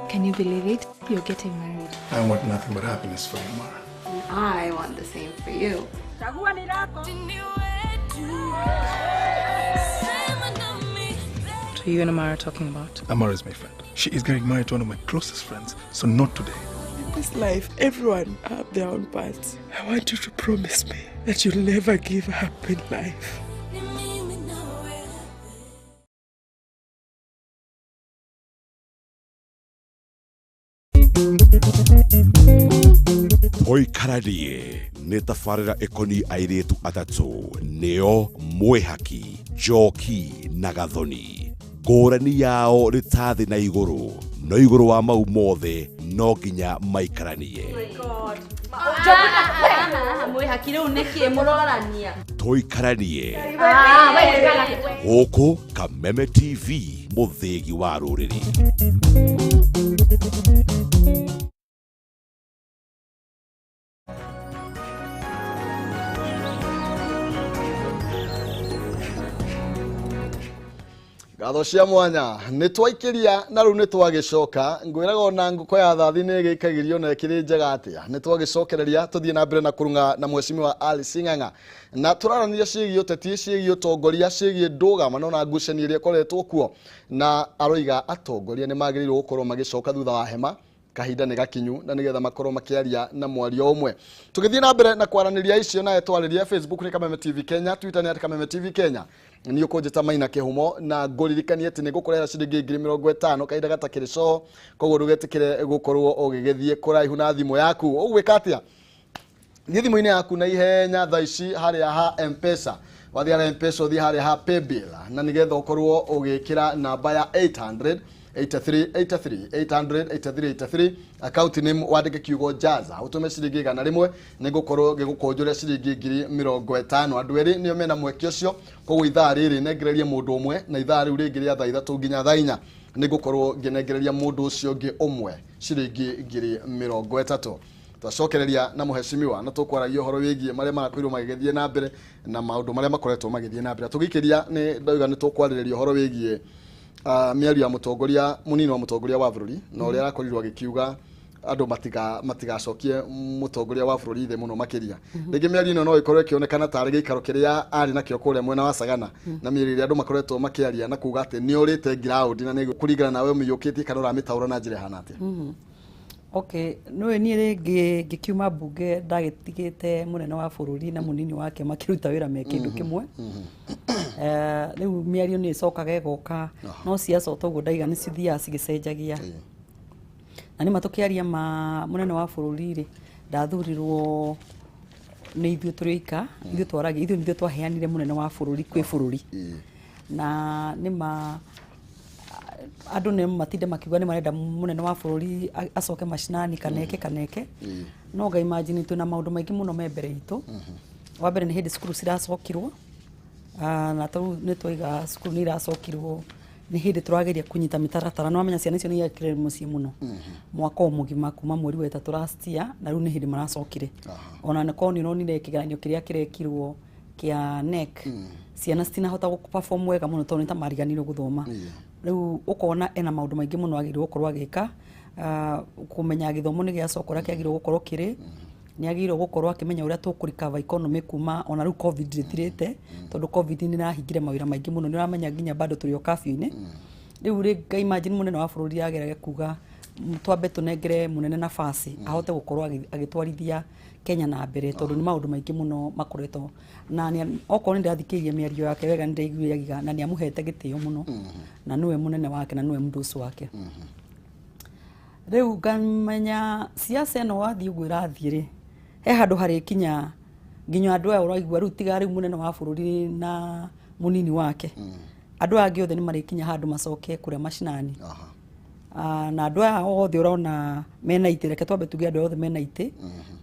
Can you believe it? You're getting married. I want nothing but happiness for you, Mara. And I want the same for you. What are you and Amara talking about? Amara is my friend. She is getting married to one of my closest friends, so not today. In this life, everyone have their own parts. I want you to promise me that you'll never give up in life. Tũikaranie nĩ tabarĩra ĩkoniĩ airĩtu atatũ, nĩo Mwĩhaki, Njoki na Gathoni. Ngũrani yao nĩ ta thĩ na igũrũ, no igũrũ wa mau mothe no nginya maikaranie. Mwĩhaki rĩu nĩkĩ mũrorania? Tũikaranie gũkũ Kameme TV, mũthĩgi wa rũrĩrĩ. Ngatho cia mwanya nĩ twaikĩria na rĩu nĩ twagĩcoka. Ngwĩraga ona ngũkũ ya thathi nĩ ĩgĩikagĩrio na ĩkĩrĩ njega atĩa. Nĩ twagĩcokereria tũthiĩ na mbere na kũrung'a na mheshimiwa Alice Ng'ang'a, na tũraranĩria ciĩgiĩ ũteti, ciĩgiĩ ũtongoria, ciĩgiĩ ndũgamano na ngucanio iria ĩkoretwo kuo, na aroiga atongoria nĩ magĩrĩirwo gũkorwo magĩcoka thutha wa hema kahinda nĩ gakinyu, na nĩgetha makorwo makĩaria na mwario ũmwe. Tũgĩthiĩ na mbere na kwaranĩria icio nawe twarĩria Facebook nĩ Kameme TV Kenya, Twitter nĩ @Kameme TV Kenya. Niĩ ũkũnjĩta Maina Kĩhumo, na ngũririkanie atĩ nĩ ngũkũrehera ciringi 50,000 kahinda gatakĩrĩ coho, koguo ndũgetĩkĩre gũkorwo ũgĩgĩthiĩ kũraihu na thimũ yaku. Ũgwĩka atĩa? Thiĩ thimũ-inĩ yaku na ihenya thaa ici harĩa ha M-Pesa. Wathiĩ harĩa M-Pesa, ũthiĩ harĩa ha Paybill, na nĩgetha ũkorwo ũgĩkĩra namba ya 800 83 83 800 83 83, account name wandĩke kiugo Jaza, ũtũme ciringi 100, nĩ ngũkorwo ngĩgũkũnjũria ciringi 50,000. Andũ erĩ nĩo mena mweke ũcio, koguo ithaa rĩrĩ nengererie mũndũ ũmwe, na ithaa rĩu rĩngĩ rĩa thaa 3 nginya thaa 4 nĩ ngũkorwo ngĩnengereria mũndũ ũcio ũngĩ ũmwe ciringi 30,000. Twacokereria na mũheshimiwa na tũkwaragia ũhoro wĩgiĩ marĩa marakorirwo magĩgĩthiĩ na mbere na maũndũ marĩa makoretwo magĩthiĩ na mbere. Tũgĩikĩria nĩ ndauga nĩ tũkwarĩrĩria ũhoro wĩgiĩ mĩario ya mũtongoria mũnini wa mũtongoria wa bũrũri, na ũrĩa arakorirwo agĩkiuga andũ matigacokie mũtongoria wa bũrũri thĩ mũno makĩria. Rĩngĩ mĩario ĩno no ĩkorwo ĩkĩonekana tarĩ gĩikaro kĩrĩa arĩ nakĩo kũrĩa mwena wa Sagana, na mĩario ĩrĩa andũ makoretwo makĩaria na kuga atĩ nĩ ũrĩte ground, na nĩ kũringana nawe ũmĩiyũkĩtie kana ũramĩtaũra na njĩra ĩhana atĩa? Okay, nĩũĩ niĩ rĩngĩ ngĩkiuma mbunge ndagĩtigĩte mũnene wa bũrũri na mũnini wake makĩruta wĩra me kĩndũ kĩmwe. Rĩu mĩario nĩ ĩcokaga ĩgoka, no ciaca o toguo ndaiga nĩ cithiaga cigĩcenjagia. Na nĩ ma tũkĩaria ma mũnene wa bũrũri rĩ, ndathurirwo nĩ ithuĩ tũrĩ oika, ithuĩ twaragia, ithuĩ nithuĩ twaheanire mũnene wa bũrũri kwĩ bũrũri. Na nĩ ma andũ nĩ matinde makiuga nĩ marenda mũnene wa bũrũri acoke macinani kaneke kaneke, no nga imagine twĩna maũndũ maingĩ mũno me mbere itũ. Wa mbere nĩ hĩndĩ cukuru ciracokirwo. Na tarĩu nĩ twaiga cukuru nĩ iracokirwo, nĩ hĩndĩ tũrageria kũnyita mĩtaratara. Nĩ wamenya ciana icio nĩ irekire mũciĩ mũno mwaka o mũgima kuma mweri wa 3 last year, na rĩu nĩ hĩndĩ maracokire. Ona nĩ korwo nĩ ũronire kĩgeranio kĩrĩa kĩrekirwo kĩa KNEC, ciana citinahota gũ perform wega mũno tondũ nĩ ta mariganĩirwo gũthoma. Rĩu ũkona ena maũndũ maingĩ mũno agĩrĩirwo gũkorwo agĩka, kũmenya gĩthomo nĩ gĩacoka ũrĩa kĩagĩrĩirwo gũkorwo kĩrĩ, nĩ agĩrĩirwo gũkorwo akĩmenya ũrĩa tũkũ recover economy kuma ona rĩu COVID ndĩthirĩte, tondũ COVID nĩ ĩrahingire mawĩra maingĩ mũno. Nĩ ũramenya nginya bado tũrĩ o curfew-inĩ rĩu rĩ. Nga imagine mũnene wa bũrũri agerage kuga twambe tũnengere mũnene nafasi ahote gũkorwo agĩtwarithia Kenya na mbere, tondũ nĩ maũndũ maingĩ mũno makoretwo na okorwo nĩ ndĩrathikĩrĩria mĩario yake wega, nĩ ndaiguire akiuga na nĩ amũhete gĩtĩo mũno, na nĩwe mũnene wake na nĩwe mũndũ wake. Rĩu ngamenya siasa ĩno wathiĩ ũguo ĩrathiĩ rĩ, he handũ harĩkinya nginya andũ aya ũraigua rĩu tiga rĩu mũnene wa bũrũri na mũnini wake, andũ aya angĩ othe nĩ marĩkinya handũ macoke kũrĩa macinani. Na andũ aya othe ũrona mena itĩ, reke twambe tuge andũ aya othe mena itĩ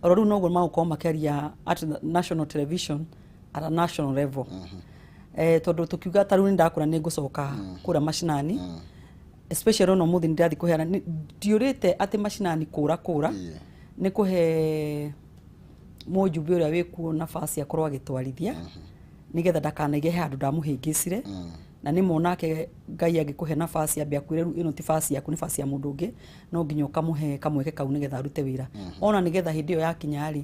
oro rĩu noguo magũkorwo makĩaria at the national television, at a national level, tondũ tũkiuga ta rĩu nĩ ndakũra nĩ ngũcoka kũrĩa macinani, especially ona ũmũthĩ nĩ ndĩrathiĩ kũheana ndiũrĩte atĩ macinani kũra kũra nĩ kũhe mũjumbe ũrĩa wĩkuo nafasi akorwo agĩtwarithia, nĩgetha ndakanaige he handũ ndamũhĩngĩcire. Na nĩ monake Ngai angĩkũhe nafasi ambe akwĩre rĩu ĩno ti basi yaku, nĩ basi ya mũndũ ũngĩ, no nginya ũkamũhe kamweke kau nĩgetha arute wĩra. Ona nĩgetha hĩndĩ ĩyo yakinya rĩ,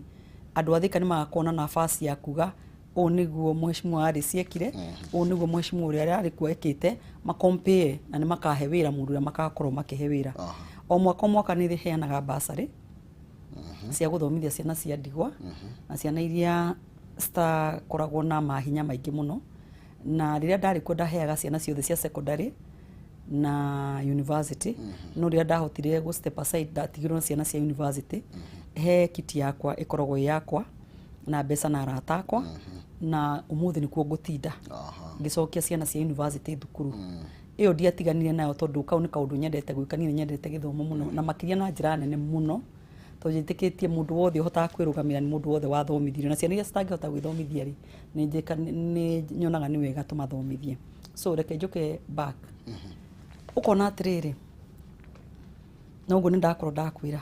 andũ a Thika nĩ magakorwo na nafasi ya kuga ũũ nĩguo mheshimiwa Alice ekire, ũũ nĩguo mheshimiwa ũrĩa arĩ kuo ekĩte, makompare na nĩ makahe wĩra mũndũ ũrĩa makakorwo makĩhe wĩra. O mwaka o mwaka nĩ heanaga basarĩ cia gũthomithia ciana cia ndigwa na ciana iria citakoragwo na mahinya maingĩ mũno. Na rĩrĩa ndarĩ kuo ndaheaga ciana ciothe cia secondary na university, no rĩrĩa ndahotire gũ step aside ndatigirwo na ciana cia university. He kiti yakwa ĩkoragwo ĩ yakwa na mbeca na arata akwa, na ũmũthĩ nĩkuo ngũtinda ngĩcokia ciana cia university thukuru. Ĩyo ndiatiganire nayo tondũ kau nĩ kaũndũ nyendete gwĩka. Niĩ nĩ nyendete gĩthomo mũno na makĩria na njĩra nene mũno, tondũ njĩtĩkĩtie mũndũ wothe ũhotaga kwĩrũgamĩra nĩ mũndũ wothe wathomithirio, na ciana iria citangĩhota gwĩthomithia rĩ, nĩ nyonaga nĩ wega tũmathomithie. So reke njũke back, ũkona atĩrĩrĩ, noguo nĩ ndakorwo ndakwĩra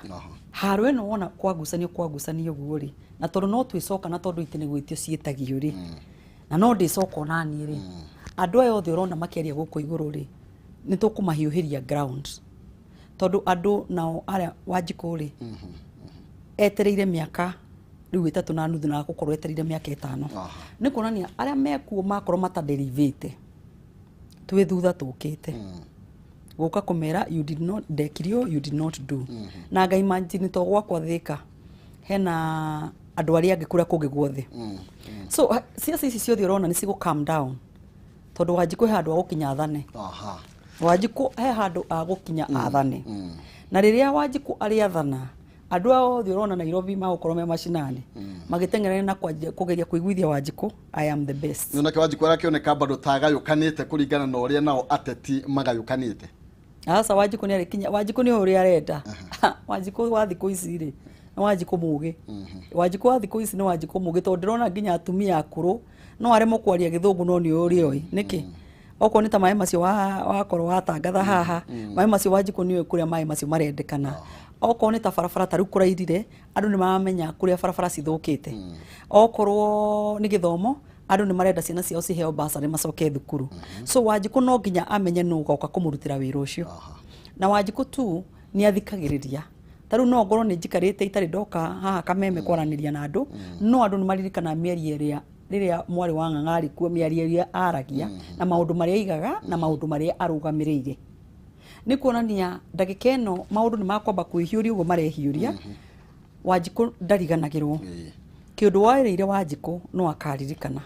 haro ĩno wona kwagucanio kwagucanio ũguo rĩ, na tondũ no twĩcoka na tondũ itĩ nĩ gwĩtio ciĩtagio rĩ, na no ndĩcoka onaniĩ rĩ, andũ aya othe ũrona makĩaria gũkũ igũrũ rĩ, nĩ tũkũmahiũhĩria ground, tondũ andũ nao arĩa Wanjikũ rĩ etereire mĩaka rĩu 3.5 na gũkorwo etereire mĩaka 5, nĩ kuonania arĩa mekuo makorwo mataderivĩte twĩ thutha tũkĩte gũka kũmera you did not, ndekirio, you did not do. Na nga imagine to gwakwa Thika hena andũ arĩa angĩ kũrĩa kũngĩ guothe. So ciaca ici ciothe ũrona nĩ cigũ calm down, tondũ Wanjikũ he handũ agũkinya athane. Wanjikũ he handũ agũkinya athane, na rĩrĩa Wanjikũ arĩathana, andũ aya othe ũrona Nairobi magũkorwo me macinani magĩteng'erania na kwanjia kũgeria kũiguithia Wanjikũ I am the best. Nake Wanjikũ arakĩoneka bado ta agayũkanĩte kũringana na ũrĩa nao ateti magayũkanĩte. Aca, Wanjikũ nĩ arĩkinya. Wanjikũ nĩ ũrĩa arenda. Wanjikũ wa thikũ ici rĩ nĩ Wanjikũ mũgĩ. Wanjikũ wa thikũ ici nĩ Wanjikũ mũgĩ, tondũ ndĩrona nginya atumia akũrũ no aremwo kwaria gĩthũngũ no nĩ ũrĩa oĩ nĩkĩ. Okorwo nĩ ta maĩ macio wakorwo watangatha haha, maĩ macio Wanjikũ nĩoĩ kũrĩa maĩ macio marendekana. Okorwo nĩ ta barabara, ta rĩu kũrairire, andũ nĩ maramenya kũrĩa barabara cithũkĩte. Okorwo nĩ gĩthomo, andũ nĩ marenda ciana ciao ciheo basarĩ macoke thukuru. So Wanjikũ no nginya amenye nũ ũgoka kũmũrutĩra wĩra ũcio. Na Wanjikũ tu nĩ athikagĩrĩria. Ta rĩu no ngorwo nĩ njikarĩte itarĩ ndoka haha kameme kwaranĩria na andũ, no andũ nĩ maririkanaga mĩario ĩrĩa rĩrĩa mwarĩ wa Ng'ang'a arĩ kuo, mĩario ĩrĩa aragia na maũndũ marĩa aigaga na maũndũ marĩa arũgamĩrĩire. Nĩ kuonania ndagĩka ĩno maũndũ nĩ makwamba kwĩhiũria ũguo marehiũria. Wanjikũ ndariganagĩrwo. Kĩũndũ warĩire Wanjikũ no akaririkana,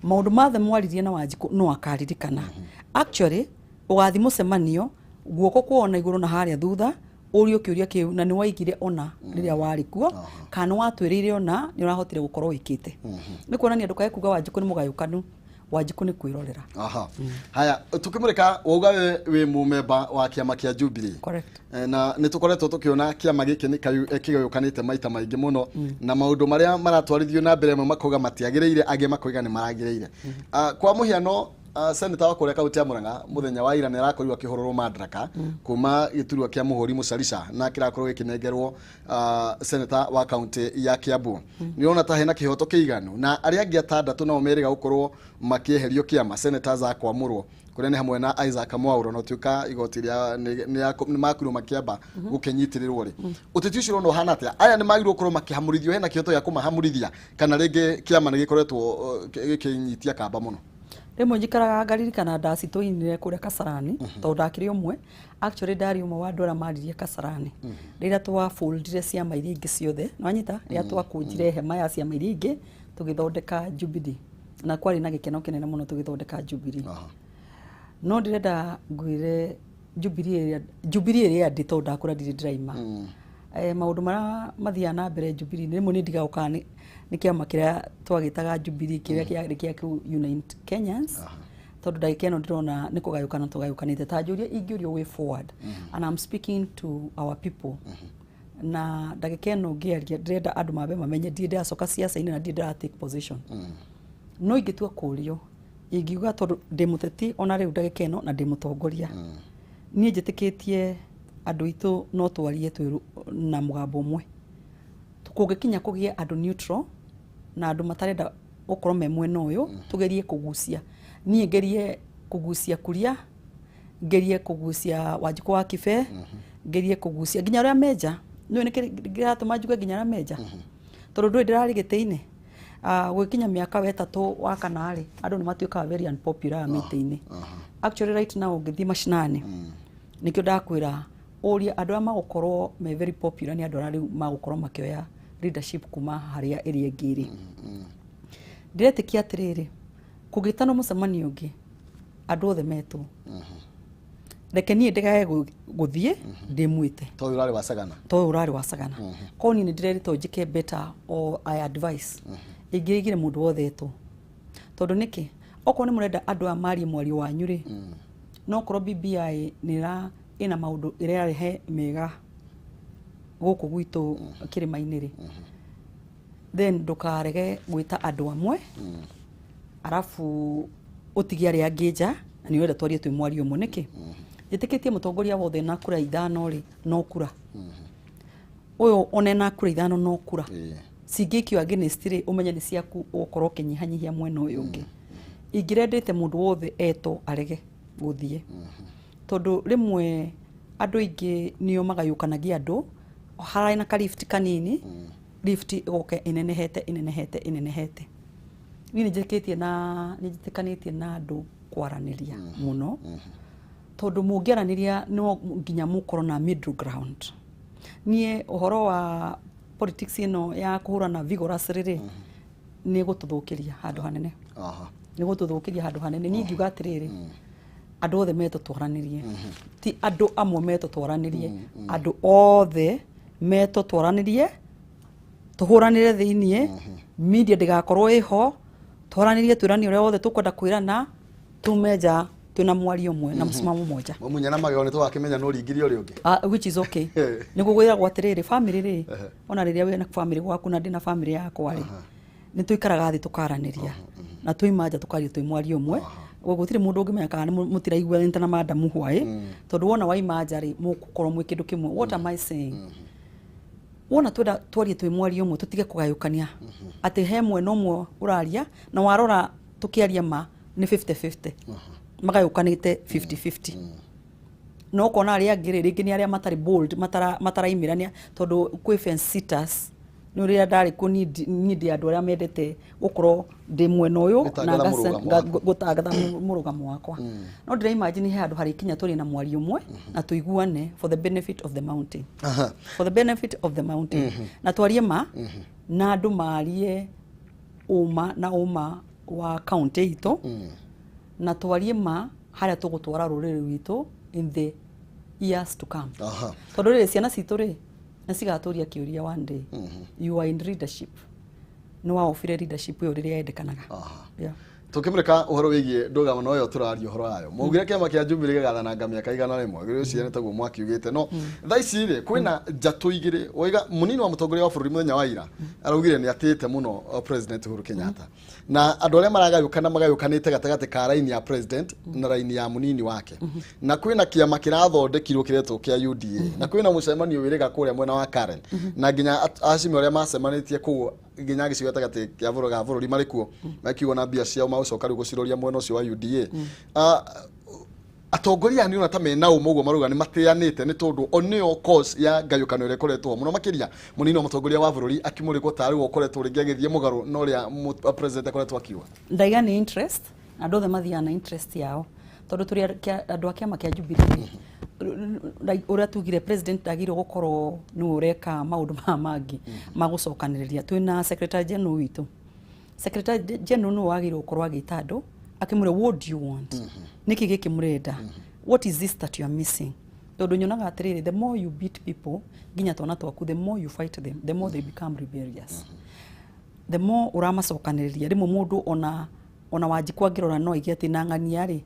maũndũ mothe mwaririe na Wanjikũ no akaririkana. Actually ũgathiĩ mũcemanio guoko kuona igũrũ na harĩa thutha. Ũrio kĩũria kĩu na nĩ waigire ona rĩrĩa warĩ kuo, kana nĩ watwĩrĩire ona nĩ ũrahotire gũkorwo wĩkĩte. Nĩ kuonania ndũkae kuga Wanjikũ nĩ mũgayũkanu. Wanjikũ nĩ kwĩrorera. Aha, haya, tukimurika wauga we wĩ mũmemba wa kĩama kĩa Jubilee. Correct. Na nĩ tũkoretwo tũkĩona kĩama gĩkĩ nĩ kĩgayũkanĩte maita maingĩ mũno, na maũndũ marĩa maratwarithio na mbere amwe makauga matiagĩrĩire, angĩ makoiga nĩ maragĩrĩire. Kwa mũhiano, senator wa kũrĩa kaunti ya Murang'a mũthenya wa ira nĩ arakorirwo akĩhũrũrwo madaraka kuma gĩturwa kĩa Mũhũri Mũcarica na kĩrakorwo gĩkĩnengerwo senator wa kaunti ya Kiambu. Nĩ ũrona ta hena kĩhoto kĩiganu na arĩa angĩ atandatũ nao merĩga gũkorwo makĩeherio kĩama, senators a kwamũrwo kũrĩa nĩ hamwe na Isaac Mwauro, na ũtuĩka igoti rĩa nĩ makuirwo makĩamba gũkĩnyitĩrĩrwo rĩ, ũteti ũcio ũrona ũhana atĩa? Aya nĩ magĩrĩirwo gũkorwo makĩhamũrithio? Hena kĩhoto gĩa kũmahamũrithia, kana rĩngĩ kĩama nĩ gĩkoretwo gĩkĩnyitia kamba mũno? Rĩmwe njikaraga ngaririkana ndaci tũinire kũrĩa Kasarani, tondũ ndakĩrĩ ũmwe, actually ndarĩ ũmwe wa andũ arĩa maririe Kasarani rĩrĩa twafoldire ciama iria ingĩ ciothe. Nĩwanyita, rĩrĩa twakũnjire hema ya ciama iria ingĩ tũgĩthondeka Jubilee, na kwarĩ na gĩkeno kĩnene mũno tũgĩthondeka Jubilee. No ndĩrenda ngwĩre Jubilee ĩrĩa ndĩ, tondũ ndakũra ndirĩ ndĩraima maũndũ marĩa mathiaga na mbere Jubilee. Rĩmwe nĩ ndigaga kana nĩ kĩama kĩrĩa twagĩtaga Jubilee kĩrĩa kĩarĩ kĩa kũ unite Kenyans, tondũ ndagĩka ĩno ndĩrona nĩ kũgayũkana tũgayũkanĩte. Ta njũria ingĩũrio way forward, and I'm speaking to our people, na ndagĩka ĩno ngĩaria ndĩrenda andũ mambe mamenye ndirĩ ndĩracoka ciaca-inĩ na ndirĩ ndĩra take position. No ingĩtua kũrio, ingiuga tondũ ndĩ mũteti ona rĩu ndagĩka ĩno na ndĩ mũtongoria, niĩ njĩtĩkĩtie andũ aitũ no twarie twĩ na mũgambo ũmwe. Kũngĩkinya kũgĩe andũ neutral na andũ matarenda gũkorwo me mwena ũyũ, tũgerie kũgucia, niĩ ngerie kũgucia Kuria, ngerie kũgucia Wanjikũ wa Kibe, ngerie kũgucia nginya arĩa menja. Nĩũĩ nĩkĩ kĩratũma njuge nginya arĩa menja? Tondũ ndũĩ ndĩrarĩ gĩtĩ-inĩ. Gũgĩkinya mĩaka wetatũ wa kana rĩ, andũ nĩ matuĩkaga very unpopular mĩtĩ-inĩ. Actually, right now ũngĩthiĩ mashinani, nĩkĩo ndakwĩra ũrie andũ arĩa magũkorwo me very popular nĩ andũ arĩa rĩu magũkorwo makĩoya leadership kuma harĩa ĩrĩa ĩngĩ ĩrĩ. Ndĩretĩkia atĩrĩrĩ, kũngĩtanwo mũcemanio ũngĩ andũ othe metwo, reke niĩ ndĩgae gũthiĩ ndĩmwĩte. Tondũ ũrarĩ wa Sagana. Tondũ ũrarĩ wa Sagana. Korwo niĩ nĩ ndĩrerĩtwo njĩke better or I advice, ingĩigire mũndũ wothe etwo. Tondũ nĩkĩ? Okorwo nĩ mũrenda andũ aya marie mwario wanyu rĩ, no korwo BBI nĩ ĩna maũndũ ĩrarehe mega gũkũ gwitũ kĩrĩma-inĩ rĩ, then ndũkarege gwĩta andũ amwe arabu ũtige arĩa angĩ nja na nĩ ũrenda twarie twĩ mwario ũmwe. Nĩkĩ? Njĩtĩkĩtie mũtongoria wothe na kura 5 rĩ, no kura ũyũ ona na kura 5 no kura cingĩikio against rĩ, ũmenye nĩ ciaku ũgũkorwo ũkĩnyihanyihia mwena ũyũ ũngĩ. Ingĩrendete mũndũ wothe etwo arege gũthiĩ, tondũ rĩmwe andũ aingĩ nĩo magayũkanagia andũ. Hararĩ na karift kanini, rift ĩgoka ĩnenehete, ĩnenehete, ĩnenehete. Niĩ nĩ njĩtĩkĩtie na nĩ njĩtĩkanĩtie na andũ kwaranĩria mũno, tondũ mũngĩaranĩria no nginya mũkorwo na middle ground. Niĩ ũhoro wa politics ĩno ya kũhũrana vigorously rĩ, nĩ gũtũthũkĩria handũ hanene. Nĩ gũtũthũkĩria handũ hanene. Niĩ ngiuga atĩrĩrĩ, andũ othe metwo twaranĩrie, ti andũ amwe metwo twaranĩrie, andũ othe metwo twaranĩrie, tũhũranĩre thĩiniĩ, media ndĩgakorwo ĩho, twaranĩrie, twĩranie ũrĩa wothe tũkwenda kwĩrana, tume nja twĩna mwario ũmwe na mũsimamo moja. Mũmunya na magego nĩ tũgakĩmenya no ringiri ũrĩa ũngĩ. Which is okay. Nĩguo gwĩragwo atĩrĩrĩ, family rĩ, ona rĩrĩa wĩna family gwaku na ndĩna family yakwa rĩ, nĩ tũikaraga thĩ tũkaranĩria na twaima nja tũkaria twĩ mwario ũmwe. Gũtirĩ mũndũ ũngĩmenya kana nĩ mũtiraiguanĩte na madamu hwaĩ, tondũ wona waima nja rĩ, mũgũkorwo mwĩ kĩndũ kĩmwe. What am I saying? Wona twenda twarie twĩ mwario ũmwe, tũtige kũgayũkania atĩ he mwena ũmwe ũraria, na warora tũkĩaria ma nĩ 50-50, magayũkanĩte 50-50. No ũkona arĩa angĩ rĩ, rĩngĩ nĩ arĩa matarĩ bold, mataraimĩrania, tondũ kwĩ fence sitters. Nĩ ũrĩa ndarĩ kuo, niĩ ndĩ andũ arĩa mendete gũkorwo ndĩ mwena ũyũ na Gũtangatha mũrũgamo waku. Gũtangatha mũrũgamo wakwa. No ndĩra imagine he handũ harĩkinya tũrĩ na mwario ũmwe na tũiguane for the benefit of the mountain, for the benefit of the mountain, na twarie ma na andũ marie ũma na ũma wa kaunti itũ, na twarie ma harĩa tũgũtwara rũrĩrĩ rwitũ in the Years to come. Tondũ rĩrĩ, ciana citũ rĩ, nĩ cigatũria kĩũria one day, you are in leadership, nĩ waobire leadership ĩyo rĩrĩa yendekanaga? Yeah. Tukimurika uhoro wigie ndũgamo ũyũ tũraria ũhoro wayo, maugire kĩama kĩa Jubilee gĩgathananga mĩaka 100, gĩciria nĩ taguo mwakiugĩte. No thaa ici rĩ, kwĩna njatũ igĩrĩ. Waiga mũnini wa mũtongoria wa bũrũri mũthenya wa ira araugire nĩ atĩĩte mũno President Uhuru Kenyatta, na andũ arĩa maragayũkana magayũkanĩte gatagatĩ ka raini ya president na raini ya mũnini wake, na kwĩna kĩama kĩrathondekirwo kĩretwo kĩa UDA, na kwĩna mũcemanio wĩrĩga kũrĩa mwena wa Karen, na nginya acimio arĩa macemanĩtie kũu nginya gĩcigo gatagatĩ kĩa bũrũri ga bũrũri marĩ kuo makiuga na mbia ciao magũcoka rĩu gũciroria mwena ũcio wa UDA. Atongoria aya nĩ ona ta mena ũma ũguo marauga nĩ mateanĩte, nĩ tondũ o nĩo cause ya ngayũkano ĩrĩa ĩkoretwo ho mũno makĩria, mũnini wa mũtongoria wa bũrũri akĩmũrĩkwo tarĩ we ũkoretwo rĩngĩ agĩthiĩ mũgarũ na ũrĩa president akoretwo akiuga. Ndaiga nĩ interest, na andũ othe mathiaga na interest yao, tondũ tũrĩ andũ a kĩama kĩa Jubilee. Like ũrĩa tugire, president ndagĩrĩirwo gũkorwo nĩwe ũreka maũndũ maya mangĩ ma gũcokanĩrĩria. Twĩna secretary general witũ. Secretary general nĩwe wagĩrĩirwo gũkorwo agĩta andũ akĩmwĩra, "What do you want? Nĩkĩ gĩkĩ mũrenda? What is this that you are missing?" Tondũ nyonaga atĩrĩrĩ, the more you beat people, nginya twana twaku, the more you fight them, the more they become rebellious. The more ũramacokanĩrĩria, rĩmwe mũndũ ona Wanjikũ angĩrora no aige atĩ na ng'ania rĩ,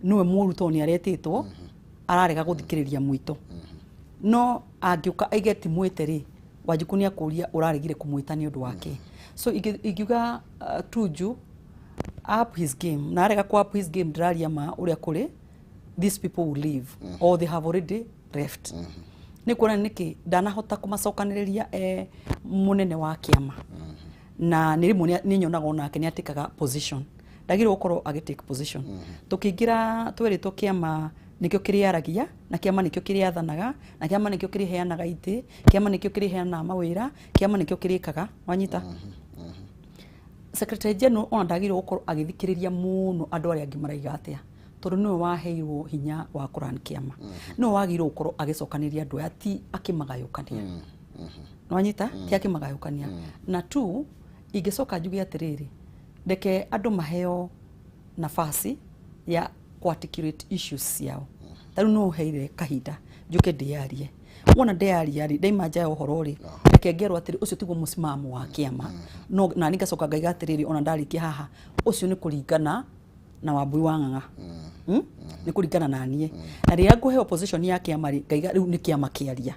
nĩwe mũru tondũ nĩ aretĩtwo, ararega gũthikĩrĩria mwĩto. No angĩũka aige ti mwĩte rĩ, Wanjikũ nĩ akũria ũraregire kũmwĩta nĩ ũndũ wake. So ingiuga Tuju up his game, na arega ku up his game, ndĩraria ma ũrĩa kũrĩ, these people will leave or they have already left. Nĩ kuona nĩkĩ ndanahota kũmacokanĩrĩria e mũnene wa kĩama, na nĩ rĩmwe nĩ nyonaga onake nĩ atĩkaga position, ndagĩrĩirwo gũkorwo agĩ take position. Tũkĩingĩra twerĩtwo kĩama nĩkĩo kĩrĩaragia, na kĩama nĩkĩo kĩrĩathanaga, na kĩama nĩkĩo kĩrĩheanaga itĩ, kĩama nĩkĩo kĩrĩheanaga mawĩra, kĩama nĩkĩo kĩrĩkaga. Wanyita, secretary general ona ndagĩrĩirwo gũkorwo agĩthikĩrĩria mũno andũ arĩa angĩ maraiga atĩa, tondũ nĩwe waheirwo hinya wa kũran kĩama, nĩwe wagĩrĩirwo gũkorwo agĩcokanĩria andũ aya, ti akĩmagayũkania. Nwanyita, ti akĩmagayũkania. Na tu ingĩcoka njuge atĩrĩrĩ, reke andũ maheo nafasi ya ku-articulate issues ciao. Ta rĩu no ũheire kahinda njuke ndĩyarie. Wona ndeyaria rĩ, ndaima nja ya ũhoro rĩ, reke ngerwo atĩrĩ, ũcio tiguo mũsimamo wa kĩama. No na niĩ ngacoka ngaiga atĩrĩrĩ, ona ndarĩkia haha, ũcio nĩ kũringana na Wambui wa Ng'ang'a. Nĩ kũringana na niĩ. Na rĩrĩa ngũheo position ya kĩama rĩ, ngaiga rĩu nĩ kĩama kĩaria.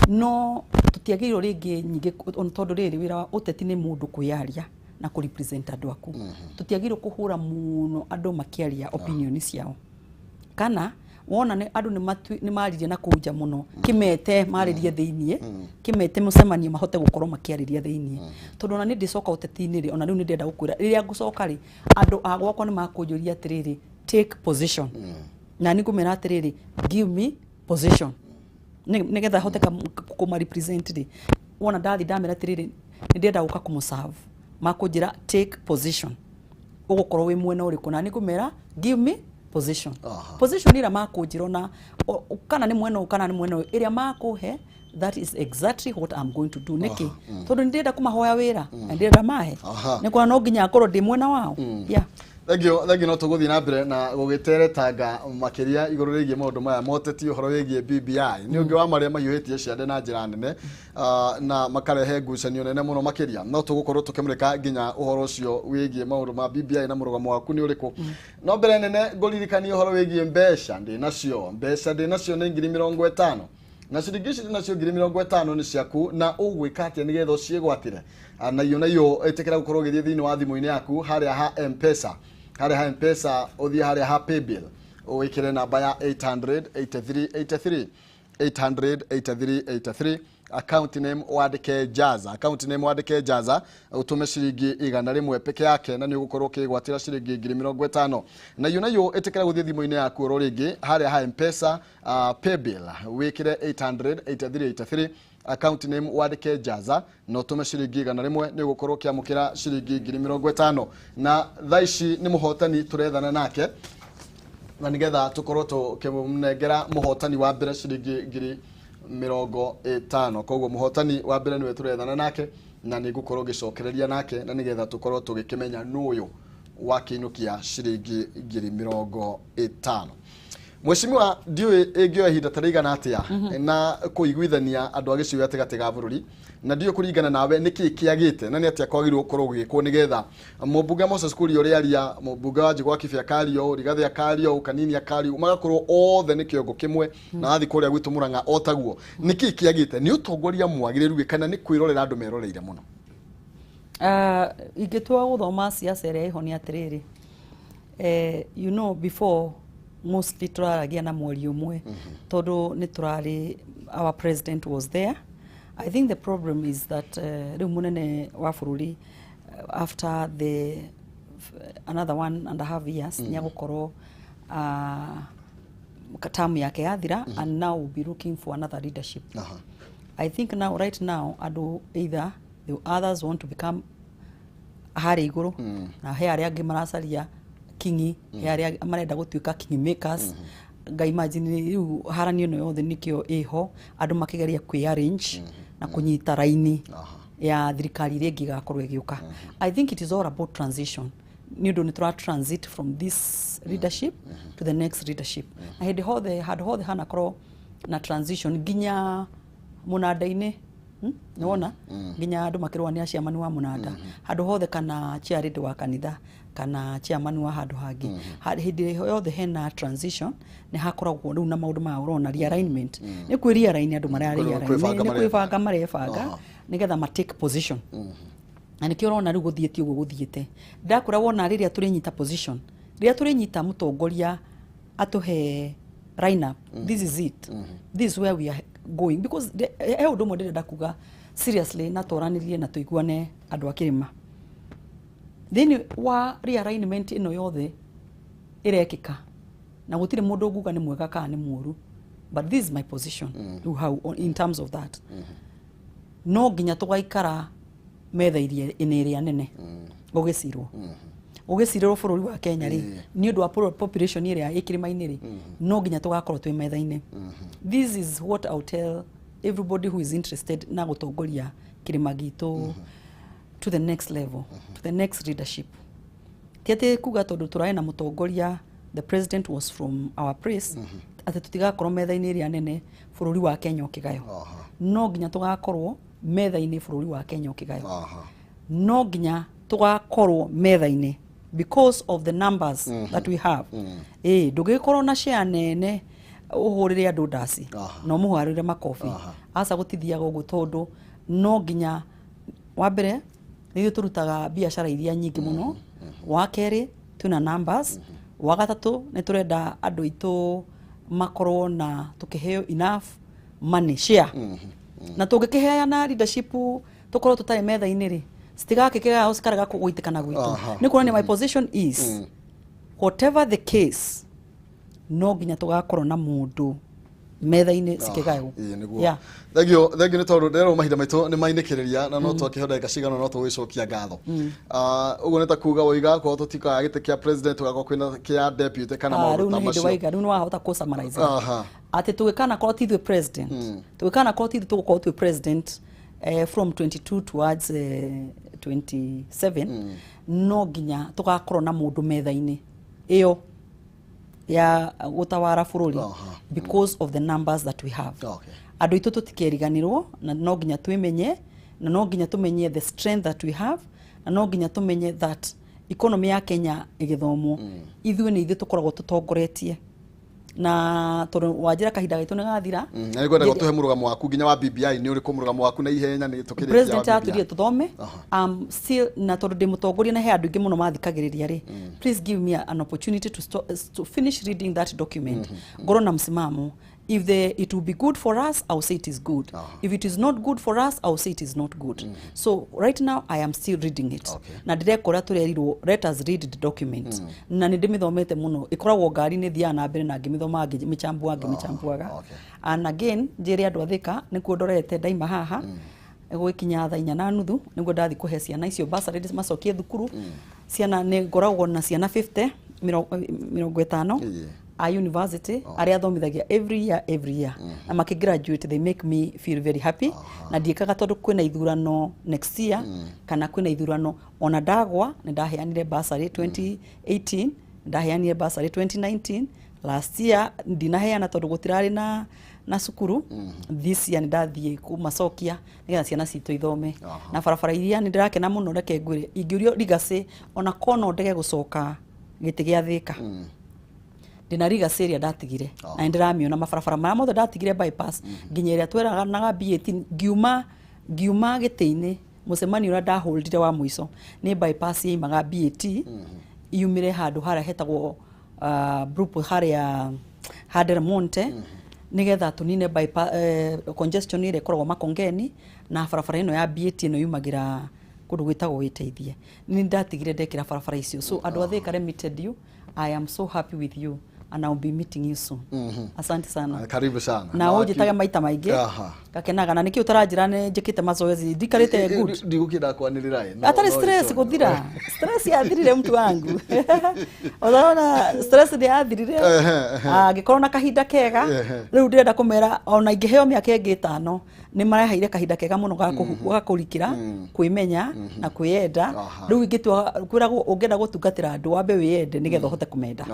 No tũtiagĩrĩirwo rĩngĩ nyingĩ, tondũ rĩrĩ, wĩra wa ũteti nĩ mũndũ kwĩyaria na kũ represent andũ aku. Tũtiagĩrĩirwo kũhũra mũno andũ makĩaria opinion ciao, kana wona nĩ andũ nĩ maririe na kũu nja mũno, kĩmete marĩrie thĩiniĩ, kĩmete mũcemanio mahote gũkorwo makĩarĩria thĩiniĩ. Tondũ ona nĩ ndĩcoka ũteti-inĩ rĩ, ona rĩu nĩ ndĩrenda gũkwĩra, rĩrĩa ngũcoka rĩ, andũ a gwakwa nĩ makũnjũria atĩrĩrĩ, "Take position." Na nĩ ngũmera atĩrĩrĩ, "Give me position," nĩgetha hote kũma represent rĩ. Wona ndathi ndamera atĩrĩrĩ, nĩ ndĩrenda gũka kũmũserve, makũnjĩra, "Take position, ũgũkorwo wĩ mwena ũrĩkũ?" Na nĩ ngũmera, "Give me position." Position ĩrĩa makũnjĩra, ona kana nĩ mwena ũyũ kana nĩ mwena ũyũ, ĩrĩa makũhe, that is exactly what I'm going to do. Nĩkĩ? Tondũ nĩ ndĩrenda kũmahoya wĩra na ndĩrenda mahe. Nĩ kuona no nginya ngorwo ndĩ mwena wao, yeah. Thank you, thank you. No tũgũthiĩ na mbere na gũgĩteretanga makĩria igũrũ rĩgiĩ maũndũ maya moteti. Ũhoro wĩgiĩ BBI nĩ ũngĩ wa marĩa mahiũhĩtie ciande na njĩra nene, na makarehe ngucanio nene mũno makĩria. No tũgũkorwo tũkĩmũrĩka nginya ũhoro ũcio wĩgiĩ maũndũ ma BBI na mũrũgamo waku nĩ ũrĩkũ. No mbere nene ngũririkanie ũhoro wĩgiĩ mbeca ndĩ nacio. Mbeca ndĩ nacio nĩ 50,000, na ciringi ici nacio 50,000 nĩ ciaku, na ũgwĩka atĩa nĩgetha ũciĩgwatĩre? Na iyo ĩtĩkĩra gũkorwo ũgĩthiĩ thĩinĩ wa thimũ-inĩ yaku harĩa ha M-Pesa, harĩa ha M-Pesa ũthiĩ harĩa ha paybill, wĩkĩre namba ya 883 83, 883 83, account name wandĩke Jaza, account name wandĩke Jaza, ũtũme ciringi 100 peke yake, na nĩ ũgũkorwo ũkĩgwatĩra ciringi 50,000. Na iyo ĩtĩkĩra gũthiĩ thimũ-inĩ yaku oro rĩngĩ harĩa ha M-Pesa, paybill wĩkĩre 883 83, account name wandĩke Jaza, na ũtũme ciringi 100, nĩ ũgũkorwo ũkĩamũkĩra ciringi 50,000. Na thaa ici nĩ mũhotani tũrethana nake, na nigetha tũkorwo tũkĩmũnengera mũhotani wa mbere ciringi 50,000. Koguo mũhotani wa mbere nĩwe tũrethana nake, na nĩ ngũkorwo ngĩcokereria nake, na nĩgetha tũkorwo tũgĩkĩmenya nũ ũyũ wakĩinũkia ciringi 50,000. Mheshimiwa, ndiũĩ ĩngĩoya ihinda ta rĩigana atĩa na kũiguithania andũ a gĩcigo gatagatĩ ga bũrũri, na ndiũĩ kũringana nawe nĩkĩĩ kĩagĩte na nĩ atĩa kwagĩrĩirwo gũkorwo gũgĩkwo nĩgetha mũmbunge Moses Kuria ũrĩa aria, mũmbunge wa Njũgũ wa Kibĩ akario, Rigathĩ akario, Kanini akario, magakorwo othe nĩ kĩongo kĩmwe, na wathiĩ kũrĩa gwitũ Mũrang'a o taguo. Nĩkĩĩ kĩagĩte? Nĩ ũtongoria mwagĩrĩru kana nĩ kwĩrorera andũ meroreire mũno? Ingĩtua gũthoma siasa ĩrĩa ĩho nĩ atĩrĩrĩ, before mostly tũraragia na mweri ũmwe tondũ nĩ tũrarĩ, our president was there. I think the problem is that rĩu mũnene wa bũrũri, after the another 1.5 years, nĩ agũkorwo term yake yathira, and now we'll be looking for another leadership. I think now, right now, andũ, either the others want to become harĩa igũrũ, na he arĩa angĩ maracaria kingi, he arĩa marenda gũtuĩka king makers. Nga imagine rĩu haranio ĩno yothe nĩkĩo ĩho, andũ makĩgeria kwĩ arrange na kũnyita raini ya thirikari ĩrĩa ĩngĩ ĩgakorwo ĩgĩũka. I think it is all about transition, nĩ ũndũ nĩ tũra transit from this leadership to the next leadership, na hĩndĩ hothe, handũ hothe hanakorwo na transition, nginya mũnanda-inĩ, Nĩwona nginya andũ makĩrũa nĩ aciamani wa mũnanda handũ hothe, kana chairlady wa kanitha, kana chairman wa handũ hangĩ. Hĩndĩ yothe hena transition, nĩ hakoragwo rĩu na maũndũ maya ũrona realignment, nĩ kwĩ realign andũ mara realign. Kwĩbanga. Nĩ kwĩbanga marebanga nĩgetha ma take position, na nĩkĩo ũrona rĩu gũthiĩte ũguo gũthiĩte. Ndakũra wona rĩrĩa tũrĩnyita position, rĩrĩa tũrĩnyita mũtongoria atũhe line up, this is it, this is where we are going, because he ũndũ ũmwe ndĩrenda kuga seriously na twaranĩrie na tũiguane andũ a kĩrĩma. Thĩinĩ wa realignment ĩno yothe ĩrekĩka, na gũtirĩ mũndũ ũnguga nĩ mwega kana nĩ mũũru, but this is my position rĩu hau in terms of that, no nginya tũgaikara metha iria-inĩ ĩrĩa nene gũgĩcirwo bũrũri wa Kenya rĩ, nĩ ũndũ wa population ĩrĩa ĩ kĩrĩma-inĩ rĩ, no nginya tũgakorwo twĩ metha-inĩ. This is what I'll tell everybody who is interested na gũtongoria kĩrĩma gitũ to the next level, to the next leadership. Ti atĩ kuga tondũ tũrarĩ na mũtongoria, the president was from our place, atĩ tũtigakorwo metha-inĩ ĩrĩa nene bũrũri wa Kenya ũkĩgaywo. No nginya tũgakorwo metha-inĩ bũrũri wa Kenya ũkĩgaywo. No nginya tũgakorwo metha-inĩ because of the numbers that we have. Ĩĩ, ndũngĩgĩkorwo na share nene ũhũrĩre andũ ndaci na ũmũharĩre makobi. Aca, gũtithiaga ũguo, tondũ no nginya wa mbere nĩ ithuĩ tũrutaga biacara iria nyingĩ mũno, wa kerĩ twĩna numbers, wa gatatũ nĩ tũrenda andũ aitũ makorwo na tũkĩheo enough money share, na tũngĩkĩheana leadership tũkorwo tũtarĩ metha-inĩ rĩ, citigakĩkĩgao cikarega gũitĩkana gwitũ. Nĩ kuonania my position is, whatever the case, no nginya tũgakorwo na mũndũ metha-inĩ cikĩgaywo. Ĩĩ, nĩguo. Yeah. Thengio, thengio, nĩ tondũ ndĩrerwo mahinda maitũ nĩ mainĩkĩrĩria na no twakĩho ndagĩka cigana no tũgĩcokia ngatho. Ũguo nĩ ta kuga woiga korwo tũtikoya gĩtĩ kĩa president, tũgakorwo kwĩna kĩa deputy kana Ah, maũndũ rĩu ta nĩ hĩndĩ macio. waiga rĩu nĩ wahota kũ summarize atĩ tũgĩkana korwo ti ithuĩ president, tũgĩkana korwo ti ithuĩ tũgũkorwo twĩ president from 22 towards 27, no nginya tũgakorwo na mũndũ metha-inĩ ĩyo ya gũtawara bũrũri because of the numbers that we have. Andũ aitũ tũtikeriganĩrwo, na no nginya twĩmenye, na no nginya tũmenye the strength that we have, na no nginya tũmenye that economy ya Kenya ĩgĩthomwo, ithuĩ nĩ ithuĩ tũkoragwo tũtongoretie, na tondũ wanjĩra kahinda gaitũ nĩ gathira. Na nĩ ngwenda tũhe mũrũgamo waku nginya wa BBI. Nĩ ũrĩkũ mũrũgamo waku na ihenya nĩ tũkĩrĩkia wa President BBI? atwĩrire tũthome. Still, na tondũ ndĩ mũtongoria na he andũ aingĩ mũno mathikagĩrĩria rĩ, please give me an opportunity to finish reading that document, ngorwo na msimamo. If it will be good for us, I will say it is good. If it is not good for us, I will say it is not good. So right now I am still reading it, na ndĩrekora tũrerirwo let us read the document, na nĩ ndĩmĩthomete mũno, ĩkoragwo ngari-inĩ, thiaga na mbere na ngĩmĩthomaga, ngĩmĩchambua, ngĩmĩchambuaga. And again, njĩre andũ a Thika nĩkuo ndorete ndaima haha gũgĩkinya thaa 4:30, nĩguo ndathi kũhe ciana icio bursary macokie thukuru. Ciana nĩ ngoragwo na ciana 50, 50 a university arĩa athomithagia every year, every year, na makĩgraduate they make me feel very happy. Na ndiĩkaga tondũ kwĩna ithurano next year kana kwĩna ithurano. Ona ndagwa nĩ ndaheanire bursary 2018, ndaheanire bursary 2019. Last year ndinaheana tondu gutirari na cukuru. This year ndathiĩ kũmacokia nĩgetha ciana citũ ithome. Na barabara iria nĩ ndĩrakena mũno, reke ngwĩre, ingĩũrio legacy, ona korwo no ndege gũcoka gĩtĩ gĩa Thĩka, ndĩna legacy ĩrĩa ndatigire na nĩ ndĩramĩona. Mabarabara marĩa mothe ndatigire, bypass nginya ĩrĩa tweranaga BAT, ngiuma gĩtĩ-inĩ, mũcemanio ũrĩa ndaholdire wa mũico nĩ bypass yaimaga BAT yumire handũ harĩa hetagwo Brookwell, harĩa ha Del Monte, nigetha tunine bypass congestion ĩrĩa ĩkoragwo Makongeni na barabara ĩno ya BAT ĩno yumagĩra kũndũ gwĩtagwo Wĩteithie. Nĩ ndatigire ndekĩra barabara icio. So andũ a Thika, let me tell you, I am so happy with you and I will be meeting you soon. Asante sana. Karibu sana. Na ũnjĩtage maita maingĩ. Ngakenaga na nĩkĩo ũtaranjĩra nĩ njĩkĩte mazoezi, ndikarĩte good. Ndigũkĩenda kwanĩrĩra ĩ. Atarĩ stress gũthira, stress yathirire, mtu wangu, ũrona stress nĩ yathirire. Ehe, ehe. Angĩkorwo na kahinda kega. Rĩu ndĩrenda kũmera ona ingĩheo mĩaka ĩngĩ 5, nĩ mareheire kahinda kega mũno ga kũrikĩra kwĩmenya na kwĩyenda. Rĩu ingĩtua kwĩragwo ũngĩenda gũtungatĩra andũ, wambe wĩyende nĩgetha ũhote kũmenda.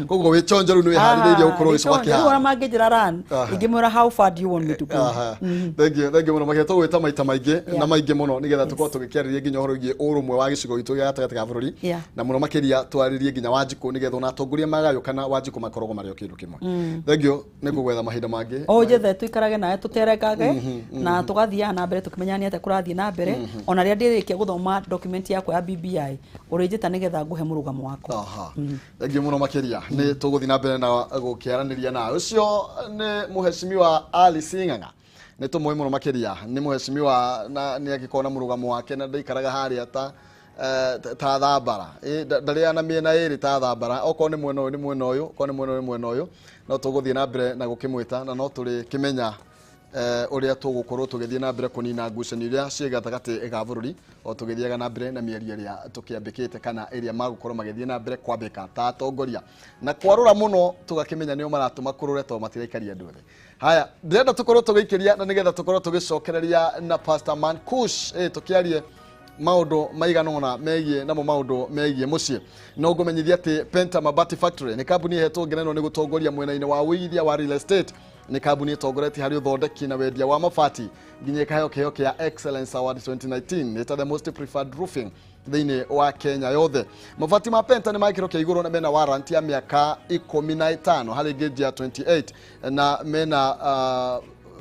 Koguo wĩ chonjo rĩu, nĩ wĩharĩrĩirie gũkorwo ũgĩcoka Rĩu ona kĩharo. mangĩnjĩra run, ingĩmwĩra, "How far do you want me to go?" Thank you, thank you mũno makĩria. Tũgwĩta maita maingĩ na maingĩ mũno nĩgetha tũkorwo tũgĩkĩarĩria nginya ũhoro wĩgiĩ ũrũmwe wa gĩcigo gitũ gĩa gatagatĩ ga bũrũri, na mũno makĩria twarĩrie nginya Wanjikũ, nĩgetha ona atongoria magayũkana, Wanjikũ makoragwo marĩ o kĩndũ kĩmwe. Thank you, nĩ ngũgwetha mahinda mangĩ. O njethe tuikarage nawe, tũterekage na tũgathiaga na mbere tũkĩmenyaga nĩ atĩa kũrathiĩ na mbere. Ona rĩrĩa ndĩrĩkia gũthoma document yakwa ya BBI, ũrĩnjĩta nĩgetha ngũhe mũrũgamo wakwa. Thank you mũno makĩria. Nĩ tũgũthiĩ na mbere na gũkĩaranĩria nawe. Ũcio nĩ mũhecimiwa Alice Ng'ang'a, nĩ tũmũĩ mũno makĩria, nĩ mũhecimiwa na nĩ agĩkorwo na mũrũgamo wake na ndaikaraga harĩa ta thambara. Ndarĩaga na mĩena ĩrĩ ta thambara. Okorwo nĩ mwena ũyũ nĩ mwena ũyũ, okorwo nĩ mwena ũyũ nĩ mwena ũyũ. No tũgũthiĩ na mbere na gũkĩmwĩta na no tũrĩkĩmenya ũrĩa tũgũkorwo tũgĩthiĩ na mbere kũnina ngucanio iria ciĩ gatagatĩ ga bũrũri, o tũgĩthiaga na mbere na mĩario ĩrĩa tũkĩambĩkĩte kana ĩrĩa magũkorwo magĩthiĩ na mbere kwambĩka ta atongoria na kwarũra mũno, tũgakĩmenya nĩo maratũma kũrũre tondũ matiraikaria andũ othe. Haya, ndĩrenda tũkorwo tũgĩikĩria na nĩgetha tũkorwo tũgĩcokereria na Pastor Mankush, tũkĩarie maũndũ maigana ũna megiĩ namo maũndũ megiĩ mũciĩ. No ngũmenyithia atĩ Penta Mabati Factory nĩ kambuni ĩhetwo ngerenwa nĩ gũtongoria mwena-inĩ wa ũigithia wa real estate. Nĩ kambuni ĩtongoretie harĩ ũthondeki na wendia wa mabati, nginya ĩkaheo kĩheo kĩa Excellence Award 2019 ĩta the most preferred roofing thĩinĩ wa Kenya yothe. Mabati ma Penta nĩ ma gĩkĩro kĩa igũrũ na mena warranty ya mĩaka 15 harĩ gauge ya 28, na mena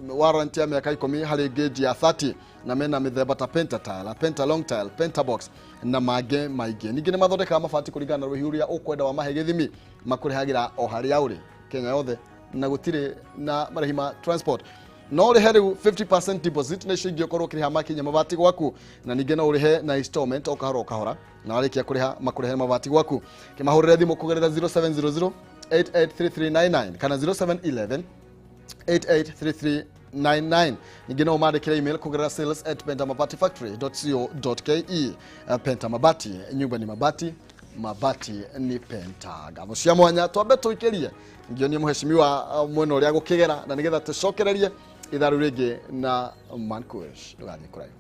warranty ya mĩaka 10 harĩ gauge ya 30, na mena mĩthemba ta Penta tile, Penta long tile, Penta box na mangĩ maingĩ. Ningĩ nĩ mathondekaga mabati kũringana na rũhiũ ũrĩa ũkwenda wa mahe gĩthimi, makũrehagĩra o harĩa ũrĩ Kenya yothe na gũtirĩ na marĩhi ma transport. No ũrĩhe rĩu 50% deposit na icio ingĩ ũkorwo ũkĩrĩha makinya mabati gwaku, na ningĩ no ũrĩhe na installment o kahora o kahora, na warĩkia kũrĩha makũrehe mabati gwaku. Kĩmahũrĩre thimũ kũgerera 0700 883399 kana 0711 883399. Ningĩ no ũmandĩkĩre email kũgerera sales@pentamabatifactory.co.ke. Penta Mabati, nyumba ni mabati, mabati ni Penta. Ngatho cia mwanya twambe tũikĩrie ngionie mũhecimiwa mwena ũrĩa gũkĩgera na nĩgetha tũcokererie ithaa rĩu rĩngĩ na Mankush. Ndũgathiĩ kũraihu.